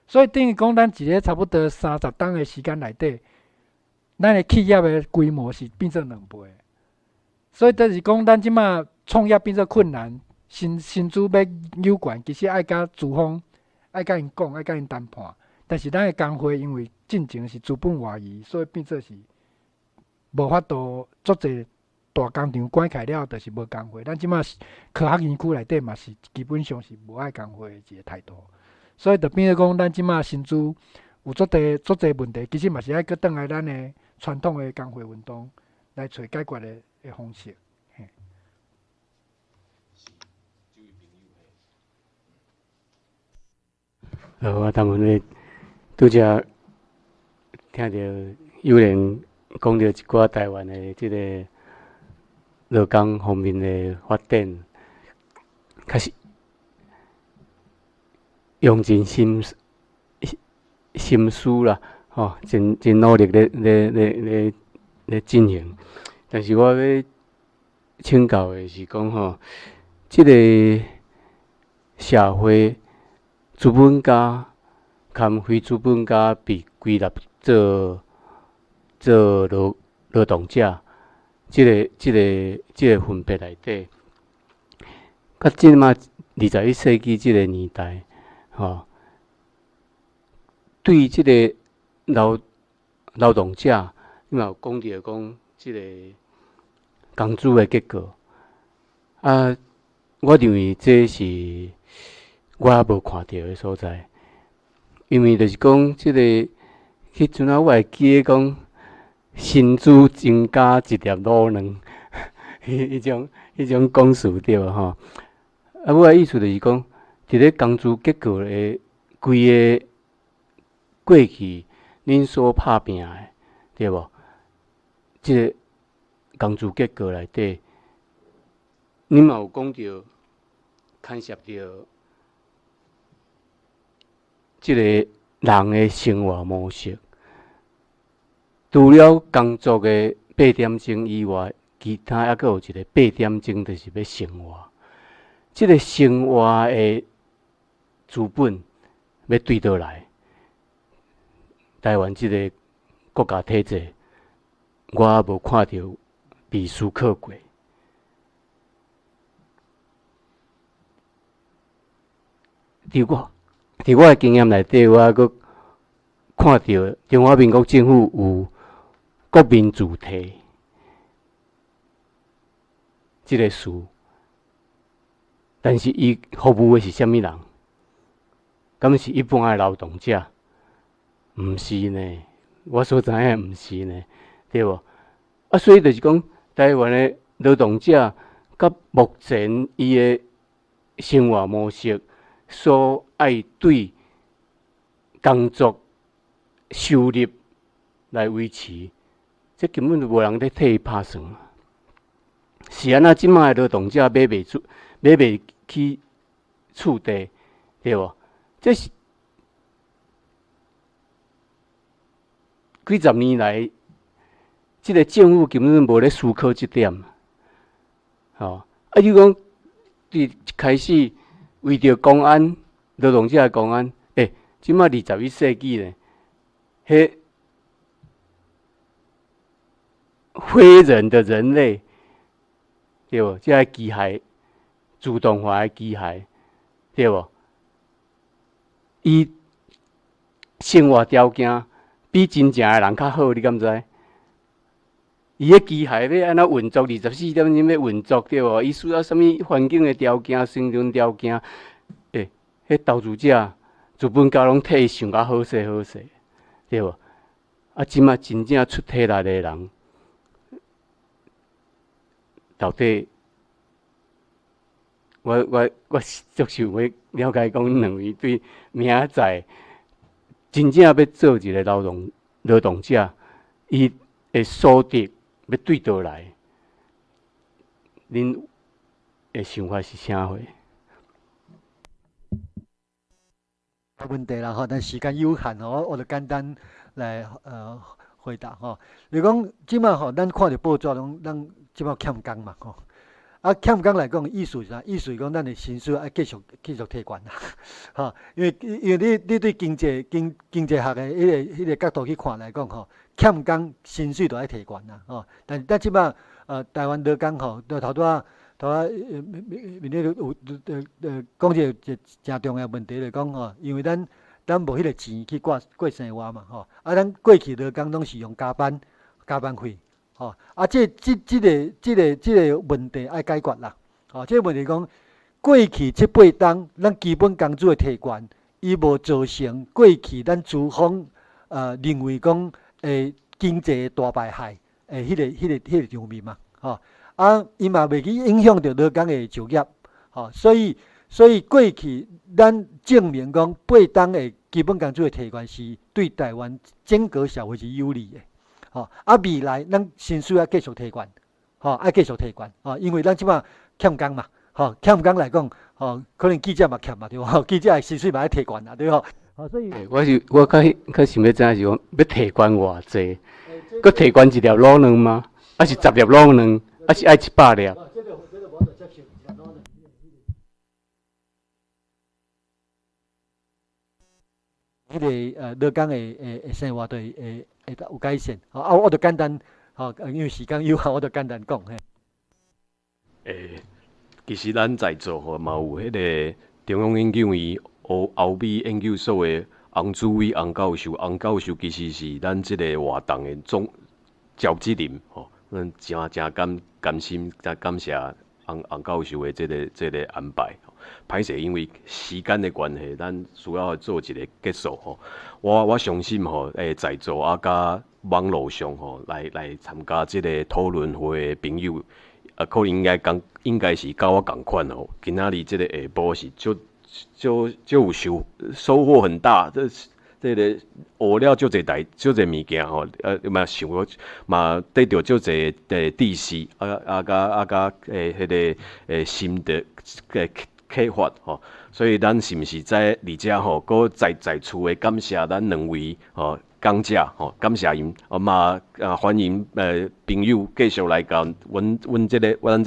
所以等於講，咱佇咧差不多30冬的時間內底，咱的企業的規模是變做2倍。所以就是講，咱這馬創業變做困難，薪資欲有懸，其實愛佮資方愛佮𪜶講，愛佮𪜶談判。但是咱的工會因為進前是資本外移，所以變做是無法度足濟大工廠關起來了後，就是無工會。咱這馬科學園區內底嘛是基本上是無愛工會的一個態度，所以就變做講，咱這馬薪資有足濟足濟問題，其實嘛是愛閣轉來咱的傳統的工會運動來揣解決的方式。嘿。是，這位朋友嘿。我當阮咧拄才聽著有人講著一寡台灣的這個勞工方面的發展，確實用盡心思啦，吼，真努力咧進行。但是我欲請教的是講吼，這個社會資本家含非資本家被歸納做勞動者，這個分別內底，佮這馬21世紀這個年代，吼，對這個勞動者，你嘛有講著講這個工資的結構，啊，我認為這是我無看著的所在，因為就是講這個，彼陣仔我會記得講，薪資增加一粒滷卵，彼種講辭對無吼？啊，我的意思就是講，佇咧工資結構的規个過去，恁所拍拚的，對無？這个工資結構內底，恁嘛有講著牽涉著這个人的生活模式。除了工作的8點鐘以外，其他猶閣有一个八點鐘，就是欲生活。這个生活的資本欲對佗來？台灣這个國家體制，我無看著被思考過。佇我的經驗內底，我閣看著中華民國政府有國民主體這个詞，但是伊服務的是啥物人？敢是一般的勞動者？毋是呢，我所知影毋是呢，對無？啊，所以就是講，台灣的勞動者，佮目前伊的生活模式所愛對工作收入來維持，這根本就無人咧替伊拍算。是按怎這擺的勞動者買袂出，買袂起厝地，對無？這是幾十年來，這个政府根本無咧思考這點。吼，啊，你講佇一開始為著公安，勞動者的公安，欸，這擺21世紀咧，彼非人的人類，對無？這个機械自動化的機械，對無？伊生活條件比真正的人較好，你敢知？伊彼機械欲按怎運作，24點鐘欲運作，對無？伊需要啥物環境的條件、生存條件？欸，彼投資者、資本家攏替伊想甲好勢好勢，對無？啊，這擺真正出體力的人，到底我足想欲了解講，兩位對明仔載真正欲做一个勞動者，伊的所得欲對佗來？恁的想法是啥貨？無問題啦吼，但時間有限吼，我就簡單來回答吼。你講這擺吼，咱看著報紙攏咱這擺欠工嘛吼。啊，欠工來講，意思是啥？意思是講咱的薪水愛繼續提懸啦，吼，因為你對經濟學的彼個角度去看來講吼，欠工薪水就愛提懸啦，吼。但是咱這擺台灣勞工吼，就頭拄仔頭仔面咧有講一個誠重要問題，就是講吼，因為咱無彼個錢去過生活嘛，吼。啊，咱過去勞工攏是用加班費。吼，啊，這個問題愛解決啦。吼，這個問題講，過去這八冬，咱基本工資的提懸，伊無造成過去咱資方認為講經濟大敗害的彼個場面嘛。吼，啊，伊嘛袂去影響著勞工的就業。吼，所以過去咱證明講八冬的基本工資的提懸是對台灣整個社會是有利的。吼，啊，未來咱薪水愛繼續提懸，吼，愛繼續提懸，吼，因為咱這擺欠工嘛，吼，欠工來講，吼，可能記者嘛欠嘛，對無？記者的薪水嘛愛提懸啦，對無？吼，所以，我是我較想欲知影是講，欲提懸偌濟？閣提懸一粒滷卵嗎？抑是10粒滷卵？抑是愛100粒？彼个勞工的生活就會有改善，吼啊！我就簡單，吼，因為時間有限，我就簡單講嘿。欸，其實咱在座吼嘛有彼个中央研究院歐美研究所的洪主委洪教授，洪教授其實是咱這个活動的總召集人吼，咱誠誠感心，誠感謝洪教授的這個安排。歹勢，因為時間的關係，咱需要做一個結束吼。我相信吼，在座啊，佮網路上吼來參加這個討論會的朋友，啊，可能應該講應該是佮我仝款吼。今仔日這個下晡是足足足有收穫很大，這個學了足濟代足濟物件吼，嘛想嘛得著足濟的知識，啊，佮彼個心得的啟發吼。所以咱是毋是在佇遮吼，閣再再次的感謝咱兩位吼講者吼，感謝𪜶，啊嘛啊歡迎朋友繼續來共阮這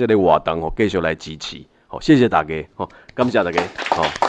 個活動吼，繼續來支持，好，謝謝大家，吼，感謝大家，吼。